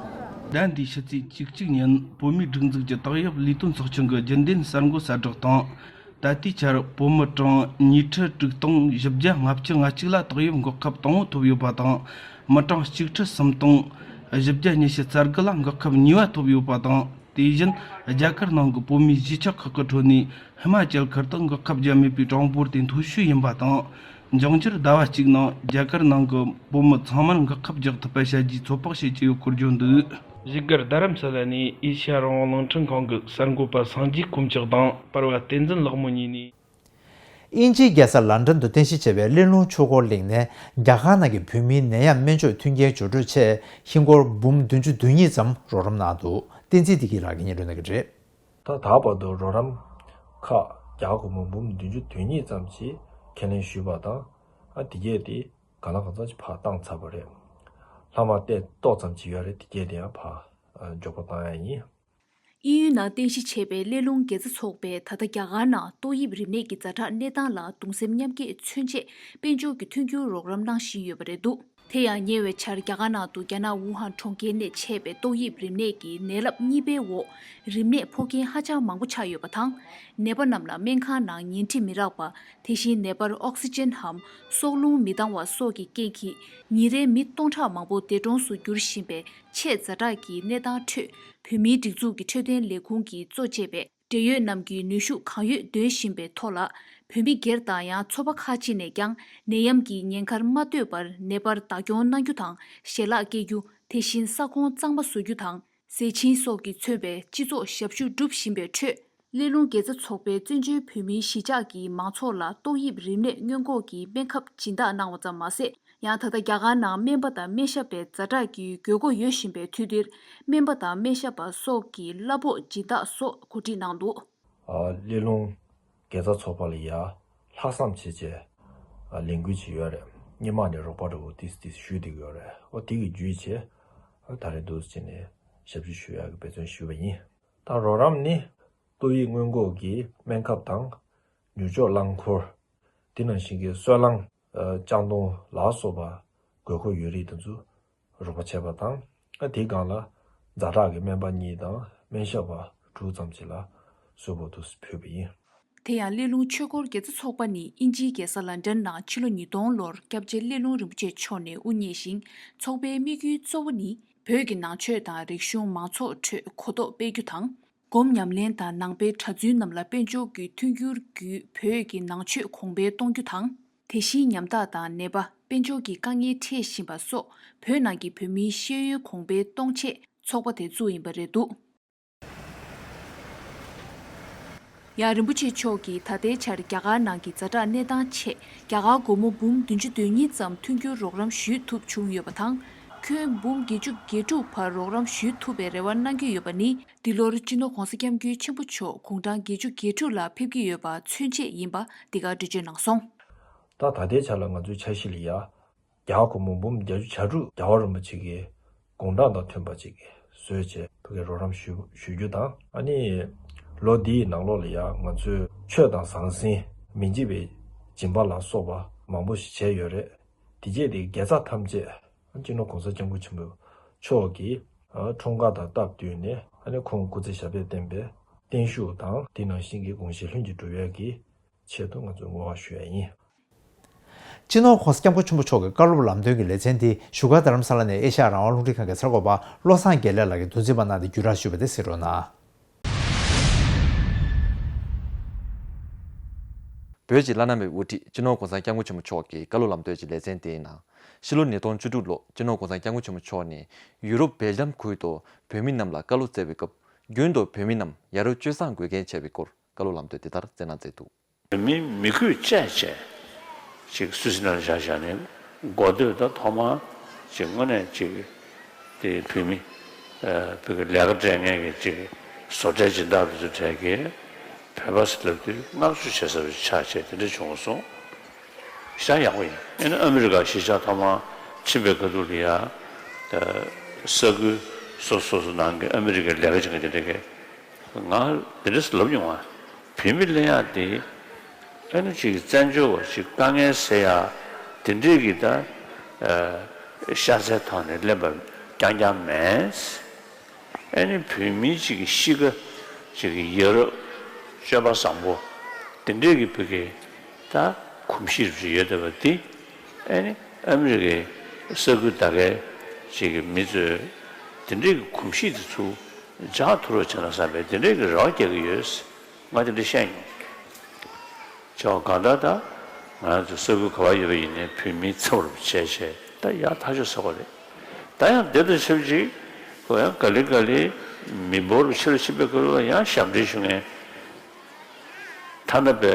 བ། ཟླ་འདིའི་ཕྱི་ཚེས་བཅུ་གཅིག་ཉིན་བོད་མིའི་སྒྲིག་འཛུགས་ཀྱི་ཏོག་དབྱིབས་ལས་དོན་ཚོགས་ཆུང་གི་རྒྱུན་ལྡན་གསར་འགོད་གསལ་བསྒྲགས་དང་། ད་ལྟའི་ཆར་བོད་མི་གྲངས་ཉིས་ཁྲི་དྲུག་སྟོང་བཞི་བརྒྱ་ལྔ་བཅུ་ང་གཅིག་ལ་ཏོག་དབྱིབས་འགོག་ཁབ་དང་པོ་ཐོབ་ཡོད་པ་དང་། མི་གྲངས་གཅིག་ཁྲི་གསུམ་སྟོང་བཞི་བརྒྱ་ཉི་ཤུ་རྩ་དགུ་ལ་འགོག་ཁབ་གཉིས་པ་ཐོབ་ཡོད་པ་དང་། དེ་བཞིན་རྒྱ་གར་ནང་གི་བོད་མིའི་གཞིས་ཆགས་ཁག་གི་ཁྲོད་ནས་ཧི་མ་ཅལ་ཁུལ་དུ་འགོག་ཁབ་བརྒྱབ་མེད་པའི་གྲངས་འབོར་དེ་མཐོ་ཤོས་ཡིན་པ་དང་། འབྱུང་འགྱུར་ཟླ་བ་གཅིག་ནང་རྒྱ་གར་ནང་གི་བོད་མི་ཚང་མར་འགག་ཁབ་རྒྱག་ཐུབ་པ་བྱ་རྒྱུའི་ཚོད་དཔག་བྱེད་ཀྱི་ཡོད་སྐོར་བརྗོད་འདུག་བཞུགས་སྒར་རྡ་རམ་ས་ལ་ནས་ཨེ་ཤ་ཡ་རང་དབང་རླུང་འཕྲིན་ཁང་གི་གསར་འགོད་པ་སངས་རྒྱས་དཀོན་མཆོག་དང་པར་བ་བསྟན་འཛིན་ལགས་མོ་གཉིས་ནས། དབྱིན་ཇིའི་རྒྱལ་ས་ལན་ཀྲན་དུ་རྟེན་གཞི་བྱས་པའི་སླེ་ལུང་ཆོས་འཁོར་གླིང་ནས་རྒྱ་གར་ནང་གི་བོད་མིའི་ནད་ཡམས་སྨན་བཅོས་མཐུན་རྐྱེན་སྦྱོར་སྤྲོད་ཆེད་ཧིན་སྒོར་འབུམ་བདུན་ཅུ་དོན་གཉིས་ཙམ་རོགས་རམ་གནང་འདུག་བསྟན་འཛིན་བདེ་སྐྱིད་ལགས་ཀྱིས་སྙན་སྒྲོན་གནང་གི་རེད། ད་ད་བར་དུ་རོགས་རམ་ཁག་རྒྱ་གར་སྒོར་མོ་འབུམ་བདུན་ཅུ་དོན་གཉིས་ཙམ་ཞིག་ཁས་ལེན་ཞུས་པ་དང་། ཨ་དེ་གས་དེ་གང་ལ་གང་འཚམ་ཞིག་ཕར་བཏང་ཚར་བ་རེད། ལྷག་མ་ཏོག་ཙམ་ཅིག་ཡོད་རེད། དེ་གས་དེ་ཡང་ཕར་མགྱོགས་པོ་བཏང་ཡ་ཡིན། དབྱིན་ཡུལ་ནང་རྟེན་གཞི་བྱས་པའི་སླེ་ལུང་དགེ་རྩ་ཚོགས་པས་ད་ལྟ་རྒྱ་གར་ནང་ཏོག་དབྱིབས་རིམས་ནད་ཀྱི་ཛ་དྲག་གནས་སྟངས་ལ་གདུང་སེམས་མཉམ་སྐྱེད་མཚོན་ཆེད་དཔལ་འབྱོར་གྱི་མཐུན་འགྱུར་རོགས་རམ་གནང་བཞིན་ཡོད་པ་རེད་འདུག་དེ་ཡང་ཉེ་བའི་ཆར་རྒྱ་གར་ནང་དུ་རྒྱ་ནག་ཝུ་ཧན་གྲོང་ཁྱེར་ནས་མཆེད་པའི་ཏོག་དབྱིབས་རིམས་ནད་ཀྱི་ནད་རླབས་གཉིས་པའི་འོག་རིམས་ནད་ཕོག་མཁན་ཧ་ཅང་མང་པོ་ཆགས་ཡོད་པ་དང་། ནད་པ་རྣམས་ལ་སྨན་ཁང་ནང་ཉལ་ཁྲི་མི་རག་པ། དེ་བཞིན་ནད་པར་ཨོག་སི་ཅན་འམ་སྲོག་རླུང་མི་འདང་བ་སོགས་ཀྱི་རྐྱེན་གྱིས་ཉིན་རེའི་མི་སྟོང་ཕྲག་མང་པོ་འདས་གྲོངས་སུ་འགྱུར་བཞིན་པའི་ཆེས་ཛ་དྲག་གི་གནས་སྟངས་ཁྲོད། བོད་མིའི་སྒྲིག་འཛུགས་ཀྱི་འཕྲོད་བསྟེན་ལས་ཁུངས་ཀྱིས་གཙོ་བྱས་པའི་འབྲེལ་ཡོད་རྣམས་ཀྱིས་ནུས་ཤུགས་གང་ཡོད་འདོན་བཞིན་པའི་ཐོག་ལ། བོད་མི་སྒེར་དང་ཡང་ཚོགས་པ་ཁག་ཅིག་ནས་ཀྱང་ནད་ཡམས་ཀྱི་ཉེན་ཁར་མ་ལྟོས་པར་ནད་པར་བདག་སྐྱོང་གནང་རྒྱུ་དང་ཞལ་ལག་སྐྱེལ་རྒྱུ། དེ་བཞིན་ས་ཁོངས་གཙང་མ་བཟོ་རྒྱུ་དང་། ཟས་བྱིན་སོགས་ཀྱིས་མཚོན་པའི་སྤྱི་ཚོགས་ཞབས་ཞུ་སྒྲུབ་བཞིན་པའི་ཁྲོད། སླེ་ལུང་དགེ་རྩ་ཚོགས་པས་བཙན་བྱོལ་བོད་མིའི་གཞིས་ཆགས་ཀྱི་མང་ཚོགས་ལ་ཏོག་དབྱིབས་རིམས་ནད་སྔོན་འགོག་གི་སྨན་ཁབ་སྦྱིན་བདག་གནང་བ་ཙམ་མ་ཟད། ཡང་ད་ལྟ་རྒྱ་གར་ནང་སྨན་པ་དང་སྨན་ཞབས་པའི་ཛ་དྲག་གི་དགོས་མཁོ་ཡོད་བཞིན་པའི་དུས་འདིར། སྨན་པ་དང་སྨན་ཞབས་པ་སོགས་ཀྱི་གླ་ཕོགས་སྦྱིན་བདག་སོགས་གོ་སྒྲིག་གནང་འདུག་ཨ། སླེ་ལུང་དགེ་རྩ་ཚོགས་པ་ལ་ཡ་ལྷག་བསམ་བྱེད་ཆེད། ཨ། ལས་འགུལ་ཅིག་ཡོད་རེད། སྔོན་མ་ནས་རོགས་པ་འདྲ་བོ་ཏིས་ཏིས་ཞུས་བསྡད་ཀྱི་ཡོད་རེད། ཨོ་དེ་གི་བརྒྱུད་བྱས། ཨ། ད་རེས་འདུག་སེ་བྱས་ནས་ཞབས་ཕྱི་ཞུ་ཡག་གི་འབད་བརྩོན་ཞུས་པ་ཡིན། ད་རོགས་རམ་ནི་ཏོག་དབྱིབས་སྔོན་འགོག་གི་སྨན་ཁབ་དང་། མྱུར་སྐྱོབ་རླངས་འཁོར། དེ་ནང་བཞིན་གྱི་སོལ་རླངས། ཨ། ལྕགས་མདོང་ལ་སོགས་པ་དགོས་མཁོ་ཡོད་རིགས་དེ་ཚོ་རོགས་པ་བྱས་པ་དང་། ཨ། དེའི་སྒང་ལ་ཛ་དྲག་གི་སྨན་པ་གཉིས་དང་སྨན་ཞབས་པ་དྲུག་ཙམ་ཞིག་ལ་གསོལ་ཕོགས་དུ་ཕུལ་བ་ཡིན། དེ་ཡང་སླེ་ལུང་ཆོས་འཁོར་དགེ་རྩ་ཚོགས་པ་ནི་དབྱིན་ཇིའི་རྒྱལ་ས་ལན་ཀྲན་ནང་ཕྱི་ལོ་ཉིས་སྟོང་ལོར་སྐྱབས་རྗེ་སླེ་ལུང་རིན་པོ་ཆེ་མཆོག་ནས་དབུ་བརྙེས་ཤིང་། ཚོགས་པའི་དམིགས་ཡུལ་གཙོ་བོ་ནི་བོད་ཀྱི་ནང་ཆོས་དང་རིག་གཞུང་མང་ཚོགས་ཁྲོད་གོ་རྟོགས་སྤེལ་རྒྱུ་དང་། སྒོམ་ཉམས་ལེན་དང་ནང་པའི་གྲྭ་བཙུན་རྣམས་ལ་དཔལ་འབྱོར་གྱི་མཐུན་འགྱུར་བརྒྱུད་བོད་ཀྱི་ནང་ཆོས་གོང་འཕེལ་གཏོང་རྒྱུ་དང་། དེ་བཞིན་ཉམ་ཐག་དང་ནད་པ་དཔལ་འབྱོར་གྱི་དཀའ་ངལ་འཕྲད་བཞིན་པ་སོགས་བོད་ནང་གི་བོད་མིའི་ཤེས་ཡོན་གོང་འཕེལ་གཏོང་ཆེད་ཚོགས་པ་དེ་བཙུགས་ཡིན་པ་རེད་འདུག་ཡང་རིན་པོ་ཆེ་མཆོག་གིས་ད་ལྟའི་ཆར་རྒྱ་གར་ནང་གི་ཛ་དྲག་གནས་སྟངས་ཆེད་རྒྱ་གར་སྒོར་མོ་འབུམ་བདུན་ཅུ་དོན་གཉིས་ཙམ་མཐུན་འགྱུར་རོགས་རམ་ཞུས་ཐུབ་བྱུང་ཡོད་པ་དང་། ཁྱོན་འབུམ་བརྒྱད་ཅུ་གྱ་དྲུག་བར་རོགས་རམ་ཞུ་ཐུབ་པའི་རེ་བ་གནང་གི་ཡོད་པ་ནི། འདི་ལོར་སྤྱི་ནོར་༧གོང་ས་༧སྐྱབས་མགོན་ཆེན་པོ་མཆོག་དགུང་གྲངས་བརྒྱད་ཅུ་གྱ་དྲུག་ལ་ཕེབས་ཀྱི་ཡོད་པ་མཚོན་ཆེད་ཡིན་པ་འདི་ག་འགྲེལ་བརྗོད་གནང་སོང་། ད་ད་ལྟའི་ཆ་ལ་ང་ཚོའི་འཆར་གཞི་ལ་ཡ། རྒྱལ་བ་གོང་མ་འབུམ་བརྒྱད་ཅུ་གྱ་དྲུག་རྒྱལ་བ་རིན་པོ་ཆེ་གི་དགུང་གྲངས་དང་མཐུན་པ་ཅིག་བཟོས་བྱས་བོད་ཀྱི་རོགས་རམ་ཞུ་ཞུ་རྒྱུ་དང་། ཨ་ནི་ལོ་འདིའི་ནང་ལོགས་ལ་ཡང་ང་ཚོས་ཆོས་དང་ཟང་ཟིང་མི་འཇིགས་པའི་སྦྱིན་པ་ལ་སོགས་པ་མང་པོ་ཞིག་བྱས་ཡོད་རེད། དེ་རྗེས་དེ་དགེ་རྩ་ཐམས་ཅད་སྤྱི་ནོར་༧གོང་ས་༧སྐྱབས་མགོན་ཆེན་པོ་མཆོག་གི་འཁྲུངས་སྐར་དང་སྟབས་བསྟུན་ནས། ཨ་ནི་ཁོང་སྐུ་ཚེ་ཞབས་པད་བརྟན་པའི་བརྟན་བཞུགས་དང་དེ་ནང་བཞིན་གྱི་དགོངས་བཞེད་ལྷུན་གྱིས་གྲུབ་ཡག་གི་ཆེད་དུ་ང་ཚོས་བསྔོ་བ་ཞུ་ཡ་ཡིན། སྤྱི་ནོར་༧གོང་ས་༧སྐྱབས་མགོན་ཆེན་པོ་མཆོག་གི་བཀའ་སློབ་ལམ་སྟོན་གྱི་ལེ་ཚན་འདི་བཞུགས་སྒར་རྡ་རམ་ས་ལ་ནས་ཨེ་ཤ་ཡ་རང་དབང་རླུང་འཕྲིན་ཁང་གི་གསར་འགོད་པ་བློ་བཟང་དགེ་ལེགས་ལགས་ཀྱིས་མདོ་འཛིན་པ་གནང་སྟེ་བརྒྱུད་བསྒྲགས་ཞུས་པ་དེ་གཟིགས་རོགས་གནང་། བོད་ཀྱི་བླ་ན་མེད་པའི་དབུ་ཁྲིད་སྤྱི་ནོར་༧གོང་ས་༧སྐྱབས་མགོན་ཆེན་པོ་མཆོག་གི་བཀའ་སློབ་ལམ་སྟོན་གྱི་ལེ་ཚན་དེའི་ནང་། ཕྱི་ལོ་ཉིས་སྟོང་བཅུ་དྲུག་ལོར་སྤྱི་ནོར་༧གོང་ས་༧སྐྱབས་མགོན་ཆེན་པོ་མཆོག་ནས་ཡུ་རོབ་སྦེལ་ཇམ་ཁུལ་དུ་བོད་མི་རྣམས་ལ་བཀའ་སློབ་སྩལ་བའི་སྐབས། རྒྱུན་དུ་བོད་མི་རྣམས་ཡ་རབས་སྤྱོད་བཟང་དགོས་གལ་ཆེ་བའི་སྐོར་བཀའ་སློབ་ལམ་སྟོན་དེ་ལྟར་སྩལ་གནང་མཛད་འདུག། མི་མི་དགོས་བཅས་བྱས། ཅིག་སུད་སི་ནང་བཞག་བཞག་ནས་འགོ་སྟོད་དང་ཐོག་མར་ཅིག་དངོས་གནས་ཅིག་དེ་བོད་མི་བོད་ཀྱི་ལས་ཀ་སྤྲད་མཁན་གྱི་ཅིག་བཟོ་གྲྭའི་སྦྱིན་བདག་དེ་ཚོ་གྲས་ཀྱིས་བོད་པ་ཟེར་ལབ་དུས་བསྔགས་བརྗོད་བྱེད་ས་བའི་ཆ་བྱས་དེ་འདྲ་བྱུང་སོང་། ཞེ་དྲག་ཡག་པོ་ཡིན། ཨ་ནི་ཨ་མི་རི་ཀ་གཞིས་ཆགས་ཐོག་མར་ཕྱིན་པའི་ཁ་ཐུག་ལ་ཡ་ས་ཁུལ་སོ་སོ་སོ་ནང་གི་ཨ་མི་རི་ཀའི་ལས་ཀ་བྱེད་མཁན་དེ་འདྲ་གིས། ང་འདི་འདྲ་ལབ་མྱོང་བ། བོད་མི་ལབ་ཡག་དེ་ཨ་ནི་ཅིག་བཙན་བྱོལ་བ་ཞིག་དཀའ་ངལ་སེལ་ཡག་དེ་འདྲས་ཀྱི་ད་ཤ་ཚའི་ཐོག་ནས་ལེན་པ་རྐྱང་རྐྱང་མེད། ཨ་ནི་བོད་མི་ཅིག་གི་གཤིས་ཀ་ཅིག་གི་ཡ་རབས་སྤྱོད་པ་བཟང་པོ་དེ་འདྲས་ཀྱི་བོད་ཀྱི་ད་གོམས་གཤིས་རུ་ཡོད་བསྡད་པ་འདི། ཨ་ནི་ཨ་མི་རི་ཀའི་ས་ཁུལ་ད་གའི་ཅིག་གི་མི་ཚོས་དེ་འདྲའི་གི་གོམས་གཤིས་དེ་ཚུར་འཇགས་ཐུབ་རོགས་བྱས་ན་བསམ་པའི་དེ་འདྲའི་གི་རེ་བ་རྒྱག་གི་ཡོད། ང་དེ་འདྲ་བཤད་མྱོང་། བྱས་པ་གང་ལྟར་ད་ང་ཚོ་ས་ཁུལ་ག་པར་ཡོད་པ་ཡིན་ནའི་བོད་མི་ཚབ་རུ་བྱས་བྱས་ད་ཡག་ཐག་ཆོད་ཟེར་བ་རེད། ད་ཡང་དེ་དང་ཆབས་ཅིག་ཁོ་ཡང་ག་ལེ་ག་ལེ་མི་འབོར་ཕྱི་ལ་ཕྱིན་པའི་སྐབས་ལ་ཡང་ཞབས་འདྲེན་ཞུ་མཁན། ཐ་ན་པའི་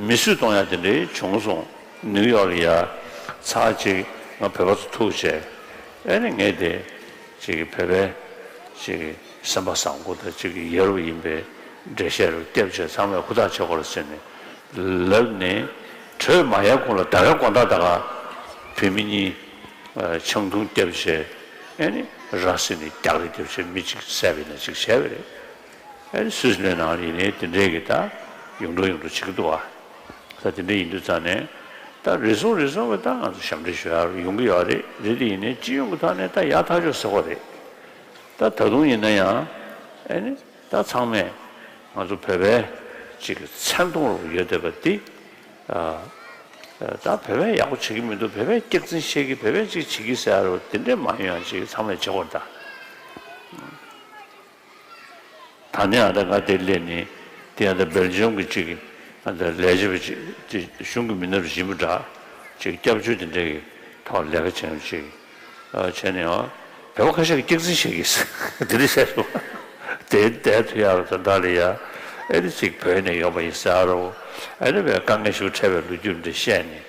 མི་གསོད་གཏོང་ཡག་དེ་འདྲའི་བྱུང་སོང་། ནིའུ་ཡོག་ལ་ཡ་ཚར་གཅིག་ང་བོད་པ་ཚོ་ཐུག་བྱས། ཨེ་ནི་ངས་དེ་ཅིག་བོད་པའི་ཅིག་སེམས་པ་བཟང་པོ་དང་ཅིག་ཡ་རབས་ཡིན་པའི་འགྲེལ་བཤད་རུ་བརྒྱབ་བྱས་ཚང་མས་ཧུར་ཐག་བྱེད་དགོས་རེད་ཟེར་ནས་ལབ་ནས། གྲོས་མ་ཡལ་གོང་ལ་ད་ག་དགོང་དག་ད་ག་བོད་མི་གཉིས་ཆང་འཐུང་བརྒྱབ་བྱས། ཨེ་ནི་ར་བཟི་ནས་རྒྱག་རེས་བརྒྱབ་བྱས་མི་གཅིག་བསད་པ་ཡིན་ན་ཅིག་བྱས་པ་རེད། ཨེ་སུད་སི་ནང་ལ་ཡིན་ནའི་དེ་འདྲའི་གི་ད་ཡོང་འགྲོ་ཡོང་འགྲོ་བྱེད་ཀྱི་འདུག་བ། ད་དེ་འདྲ་ཡིན་དུས་ཙང་ནས་ད་རེ་ཟུང་རེ་ཟུང་གི་ད་ང་ཚོ་ཞབས་འདྲེན་ཞུ་ཡག་ཡོང་གི་ཡོད་རེད། རེད་དེ་ཡིན་ནའི་སྤྱི་ཡོངས་ཀྱི་ཐོག་ནས་ད་ཡག་ཐག་ཆོད་ཟེར་བ་རེད། ད་ད་དུང་ཡིན་ན་ཡང་ཨེ་ནི་ད་ཚང་མས་ང་ཚོ་བོད་པའི་ཅིག་གི་མཚན་མཐོང་རུ་ཡོད་བསྡད་པ་འདི། ད་བོད་པས་ཡག་པོ་བྱེད་ཀྱི་མི་འདུག་བོད་པས་སྐྱག་རྫུན་བཤད་ཀྱི་བོད་པས་ཅིག་བྱེད་ཀྱི་ཟེར་ཡག་རུ་དེ་འདྲས་མ་ཡོང་ཡག་ཅིག་ཚང་མས་བྱེད་དགོས་རེད་ད། ད་ནི་ཨ་ད་ང་དེར་སླེབས་ནས་དེ་ཨ་ད་སྦེལ་ཇམ་གྱི་ཅིག་ཨ་ད་ལས་བྱེད་པ་ཅིག་དེ་གཞུང་གི་མི་སྣ་རུ་ཡིན་པ་འདྲ་ཅིག་སྐྱབས་བཅོལ་དེ་འདྲ་གི་ཐོག་ལས་ཀ་བྱེད་མཁན་ཅིག་ཨ་བྱས་ནས་ཨ་བོད་པ་ཁ་ཤས་ཀྱིས་སྐྱག་རྫུན་བཤད་ཀྱི་དེ་འདྲ་བཤད་སོང་། དེ་བསྡད་ཐུབ་ཡག་རུ་ད་ལྟ་ལ་ཡ་ཨེ་ད་ཅིག་བོད་ནས་ཡོང་པ་ཡིན་ཟེར་ཡག་རུ་ཨེ་ད་བས་དཀའ་ངལ་ཞིག་འཕྲད་པའི་ལོ་རྒྱུས་འདྲ་བཤད་ནས་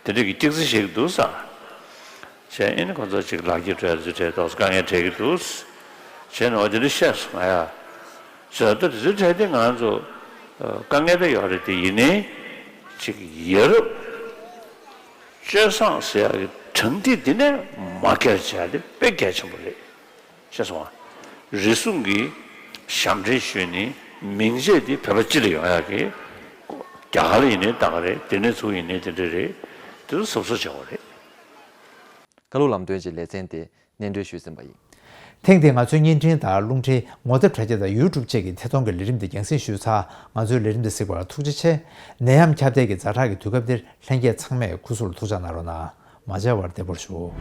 དེ་འདྲ་གི་སྐྱག་རྫུན་བཤད་ཀྱི་འདུག་ས། བྱས་ཨེ་ནི་ཁོ་ཚོ་ཅིག་ལག་འཁྱེར་སྤྲད་ཚུལ་སྤྲད་ཏོག་ཙམ་དཀའ་ངལ་འཕྲད་ཀྱི་འདུག་ཟེར་ནས་འོ་དེ་འདྲ་བཤད་སོང་ང་ཡ། བྱས་ད་དེ་ཚོའི་གྲས་དེ་ང་ཚོ་དཀའ་ངལ་ད་ཡོད་རེད་དེ་ཡིན་ནའི་ཅིག་ཡ་རབས་སྤྱོད་བཟང་ཟེར་ཡག་གི་དྲང་ཐིག་འདི་ནས་མ་བཀལ་བྱས་དེ་དཔེ་གལ་ཆེན་པོ་རེད། ཤེས་སོང་ང་། རེ་ཟུང་གིས་ཞབས་འདྲེན་ཞུས་ནས་མིང་ཆད་འདི་བོད་པ་སྤྱི་ལ་ཡོང་ཡག་གི་རྒྱ་གར་ལ་ཡིན་ནའི་ད་ག་རེད། དེ་ནས་ཚུར་ཡིན་ནའི་དེ་འདྲ་རེད། དེ་ཚོ་གཟབ་གཟབ་བྱེད་དགོས་རེད། བཀའ་སློབ་ལམ་སྟོན་གྱི་ལེ་ཚན་དེ་སྙན་སྒྲོན་ཞུས་ཟིན་པ་ཡིན། ཐེངས་འདིའི་ང་ཚོའི་བརྙན་འཕྲིན་དང་རླུང་འཕྲིན་ངོ་དེབ་དྲ་རྒྱ་དང་ཡུ་ཊུབ་བཅས་ཀྱི་ཐད་གཏོང་གི་ལས་རིམ་འདི་རྒྱང་སྲིང་ཞུས་ཚར། ང་ཚོའི་ལས་རིམ་འདི་གཟིགས་པར་ཐུགས་རྗེ་ཆེ། ནད་ཡམས་ཁྱབ་གདལ་གྱི་ཛ་དྲག་གི་དུས་སྐབས་འདིར་ལྷན་རྒྱས་ཚང་མས་སྐུ་གཟུགས་ལ་ཐུགས་ཅག་གནང་རོགས་གནང་། མ་མཇལ་བར་བདེ་པོར་བཞུགས།